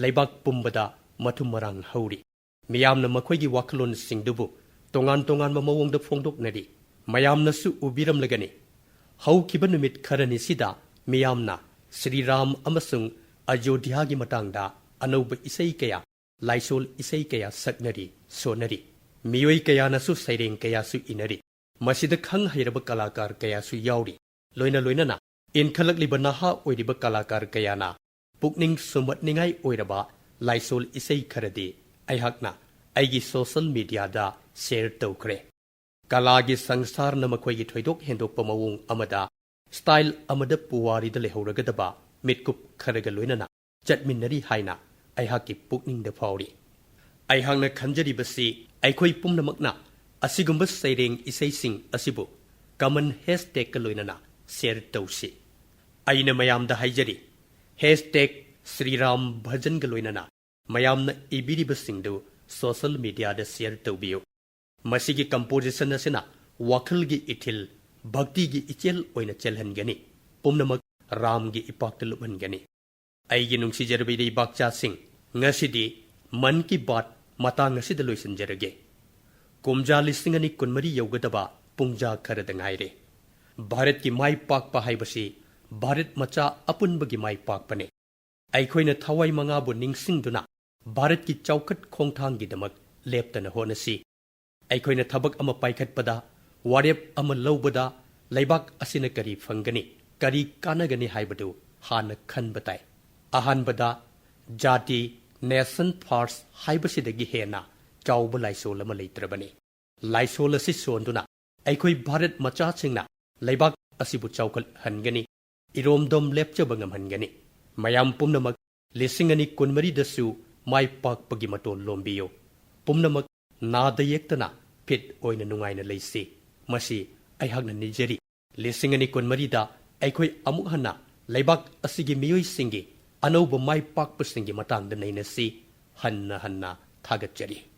ꯂꯩꯕꯥꯛ ꯄꯨꯝꯕꯗ ꯃꯊꯨꯝ ꯃꯔꯥꯡ ꯍꯧꯔꯤ꯫ ꯃꯤꯌꯥꯝꯅ ꯃꯈꯣꯏꯒꯤ ꯋꯥꯈꯜꯂꯣꯟꯁꯤꯡꯗꯨꯕꯨ ꯇꯣꯉꯥꯟ ꯇꯣꯉꯥꯟꯕ ꯃꯑꯣꯡꯗ ꯐꯣꯡꯗꯣꯛꯅꯔꯤ꯫ ꯃꯌꯥꯝꯅꯁꯨ ꯎꯕꯤꯔꯝꯂꯒꯅꯤ, ꯍꯧꯈꯤꯕ ꯅꯨꯃꯤꯠ ꯈꯔꯅꯤꯁꯤꯗ ꯃꯤꯌꯥꯝꯅ ꯁ꯭ꯔꯤ ꯔꯥꯝ ꯑꯃꯁꯨꯡ ꯑꯖꯣꯙ꯭ꯌꯥꯒꯤ ꯃꯇꯥꯡꯗ ꯑꯅꯧꯕ ꯏꯁꯩ ꯀꯌꯥ, ꯂꯥꯏꯁꯣꯜ ꯏꯁꯩ ꯀꯌꯥ ꯁꯛꯅꯔꯤ, ꯁꯣꯟꯅꯔꯤ꯫ ꯃꯤꯑꯣꯏ ꯀꯌꯥꯅꯁꯨ ꯁꯩꯔꯦꯡ ꯀꯌꯥꯁꯨ ꯏꯅꯔꯤ꯫ ꯃꯁꯤꯗ ꯈꯪ ꯍꯩꯔꯕ ꯀꯂꯥꯀꯥꯔ ꯀꯌꯥꯁꯨ ꯌꯥꯎꯔꯤ꯫ ꯂꯣꯏꯅ ꯂꯣꯏꯅꯅ ꯏꯟꯈꯠꯂꯛꯂꯤꯕ ꯅꯍꯥ ꯑꯣꯏꯔꯤꯕ ꯀꯂꯥꯀꯥꯔ ꯀꯌꯥꯅ ꯄꯨꯛꯅꯤꯡ ꯁꯨꯝꯍꯠꯅꯤꯡꯉꯥꯏ ꯑꯣꯏꯔꯕ ꯂꯥꯏꯁꯣꯜ ꯏꯁꯩ ꯈꯔꯗꯤ ꯑꯩꯍꯥꯛꯅ ꯑꯩꯒꯤ ꯁꯣꯁꯦꯜ ꯃꯤꯗꯤꯌꯥꯗ ꯁꯦꯌꯔ ꯇꯧꯈ꯭ꯔꯦ꯫ ꯀꯂꯥꯒꯤ ꯁꯪꯁꯥꯔꯅ ꯃꯈꯣꯏꯒꯤ ꯊꯣꯏꯗꯣꯛ ꯍꯦꯟꯗꯣꯛꯄ ꯃꯑꯣꯡ ꯑꯃꯗ, ꯁ꯭ꯇꯥꯏꯜ ꯑꯃꯗ ꯄꯨꯋꯥꯔꯤꯗ ꯂꯩꯍꯧꯔꯒꯗꯕ ꯃꯤꯠꯀꯨꯞ ꯈꯔꯒ ꯂꯣꯏꯅꯅ ꯆꯠꯃꯤꯟꯅꯔꯤ ꯍꯥꯏꯅ ꯑꯩꯍꯥꯛꯀꯤ ꯄꯨꯛꯅꯤꯡꯗ ꯐꯥꯎꯔꯤ꯫ ꯑꯩꯍꯥꯛꯅ ꯈꯟꯖꯔꯤꯕꯁꯤ, ꯑꯩꯈꯣꯏ ꯄꯨꯝꯅꯃꯛꯅ ꯑꯁꯤꯒꯨꯝꯕ ꯁꯩꯔꯦꯡ ꯏꯁꯩꯁꯤꯡ ꯑꯁꯤꯕꯨ common hashtagꯀ ꯂꯣꯏꯅꯅ share ꯇꯧꯁꯤ꯫ ꯑꯩꯅ ꯃꯌꯥꯝꯗ ꯍꯥꯏꯖꯔꯤ, hashtag ꯁ꯭ꯔꯤꯔꯥꯝ ꯚꯖꯟꯒ ꯂꯣꯏꯅꯅ ꯃꯌꯥꯝꯅ ꯏꯕꯤꯔꯤꯕꯁꯤꯡꯗꯨ social mediaꯗ share ꯇꯧꯕꯤꯌꯨ꯫ ꯃꯁꯤꯒꯤ composition ꯑꯁꯤꯅ ꯋꯥꯈꯜꯒꯤ ꯏꯊꯤꯜ ꯚꯛꯇꯤꯒꯤ ꯏꯆꯦꯜ ꯑꯣꯏꯅ ꯆꯦꯜꯍꯟꯒꯅꯤ, ꯄꯨꯝꯅꯃꯛ ꯔꯥꯝꯒꯤ ꯏꯄꯥꯛꯇ ꯂꯨꯞꯍꯟꯒꯅꯤ꯫ ꯑꯩꯒꯤ ꯅꯨꯡꯁꯤꯖꯔꯕ ꯏꯔꯩꯕꯥꯛꯆꯥꯁꯤꯡ, ꯉꯁꯤꯗꯤ ꯃꯟ ꯀꯤ ꯕꯥꯠ ꯃꯇꯥꯡ ꯑꯁꯤꯗ ꯂꯣꯏꯁꯤꯟꯖꯔꯒꯦ꯫ ꯀꯨꯝꯖꯥ ꯂꯤꯁꯤꯡ ꯑꯅꯤ ꯀꯨꯟꯃꯔꯤ ꯌꯧꯒꯗꯕ ꯄꯨꯡꯖꯥ ꯈꯔꯗ ꯉꯥꯏꯔꯦ꯫ ꯚꯥꯔꯠꯀꯤ ꯃꯥꯏ ꯄꯥꯛꯄ ꯍꯥꯏꯕꯁꯤ ꯚꯥꯔꯠ ꯃꯆꯥ ꯑꯄꯨꯟꯕꯒꯤ ꯃꯥꯏ ꯄꯥꯛꯄꯅꯤ꯫ ꯑꯩꯈꯣꯏꯅ ꯊꯋꯥꯏ ꯃꯉꯥꯕꯨ ꯅꯤꯡꯁꯤꯡꯗꯨꯅ ꯚꯥꯔꯠꯀꯤ ꯆꯥꯎꯈꯠ ꯈꯣꯡꯊꯥꯡꯒꯤꯗꯃꯛ ꯂꯦꯞꯇꯅ ꯍꯣꯠꯅꯁꯤ꯫ ꯑꯩꯈꯣꯏꯅ ꯊꯕꯛ ꯑꯃ ꯄꯥꯏꯈꯠꯄꯗ, ꯋꯥꯔꯦꯞ ꯑꯃ ꯂꯧꯕꯗ ꯂꯩꯕꯥꯛ ꯑꯁꯤꯅ ꯀꯔꯤ ꯐꯪꯒꯅꯤ, ꯀꯔꯤ ꯀꯥꯟꯅꯒꯅꯤ ꯍꯥꯏꯕꯗꯨ ꯍꯥꯟꯅ ꯈꯟꯕ ꯇꯥꯏ꯫ ꯑꯍꯥꯟꯕꯗ, ꯖꯥꯇꯤ, nation first ꯍꯥꯏꯕꯁꯤꯗꯒꯤ ꯍꯦꯟꯅ ꯆꯥꯎꯕ ꯂꯥꯏꯁꯣꯜ ꯑꯃ ꯂꯩꯇ꯭ꯔꯕꯅꯤ꯫ ꯂꯥꯏꯁꯣꯜ ꯑꯁꯤ ꯁꯣꯟꯗꯨꯅ ꯑꯩꯈꯣꯏ ꯚꯥꯔꯠ ꯃꯆꯥꯁꯤꯡꯅ ꯂꯩꯕꯥꯛ ꯑꯁꯤꯕꯨ ꯆꯥꯎꯈꯠꯍꯟꯒꯅꯤ, ꯏꯔꯣꯝꯗꯣꯝ ꯂꯦꯞꯆꯕ ꯉꯝꯍꯟꯒꯅꯤ꯫ ꯃꯌꯥꯝ ꯄꯨꯝꯅꯃꯛ ꯂꯤꯁꯤꯡ ꯑꯅꯤ ꯀꯨꯟꯃꯔꯤꯗꯁꯨ ꯃꯥꯏ ꯄꯥꯛꯄꯒꯤ ꯃꯇꯣꯟ ꯂꯣꯝꯕꯤꯌꯨ꯫ ꯄꯨꯝꯅꯃꯛ ꯅꯥꯗ ꯌꯦꯛꯇꯅ ꯐꯤꯠ ꯑꯣꯏꯅ ꯅꯨꯡꯉꯥꯏꯅ ꯂꯩꯁꯤ꯫ ꯃꯁꯤ ꯑꯩꯍꯥꯛꯅ ꯅꯤꯖꯔꯤ꯫ ꯂꯤꯁꯤꯡ ꯑꯅꯤ ꯀꯨꯟꯃꯔꯤꯗ ꯑꯩꯈꯣꯏ ꯑꯃꯨꯛ ꯍꯟꯅ ꯂꯩꯕꯥꯛ ꯑꯁꯤꯒꯤ ꯃꯤꯑꯣꯏꯁꯤꯡꯒꯤ ꯑꯅꯧꯕ ꯃꯥꯏ ꯄꯥꯛꯄꯁꯤꯡꯒꯤ ꯃꯇꯥꯡꯗ ꯅꯩꯅꯁꯤ꯫ ꯍꯟꯅ ꯍꯟꯅ ꯊꯥꯒꯠꯆꯔꯤ꯫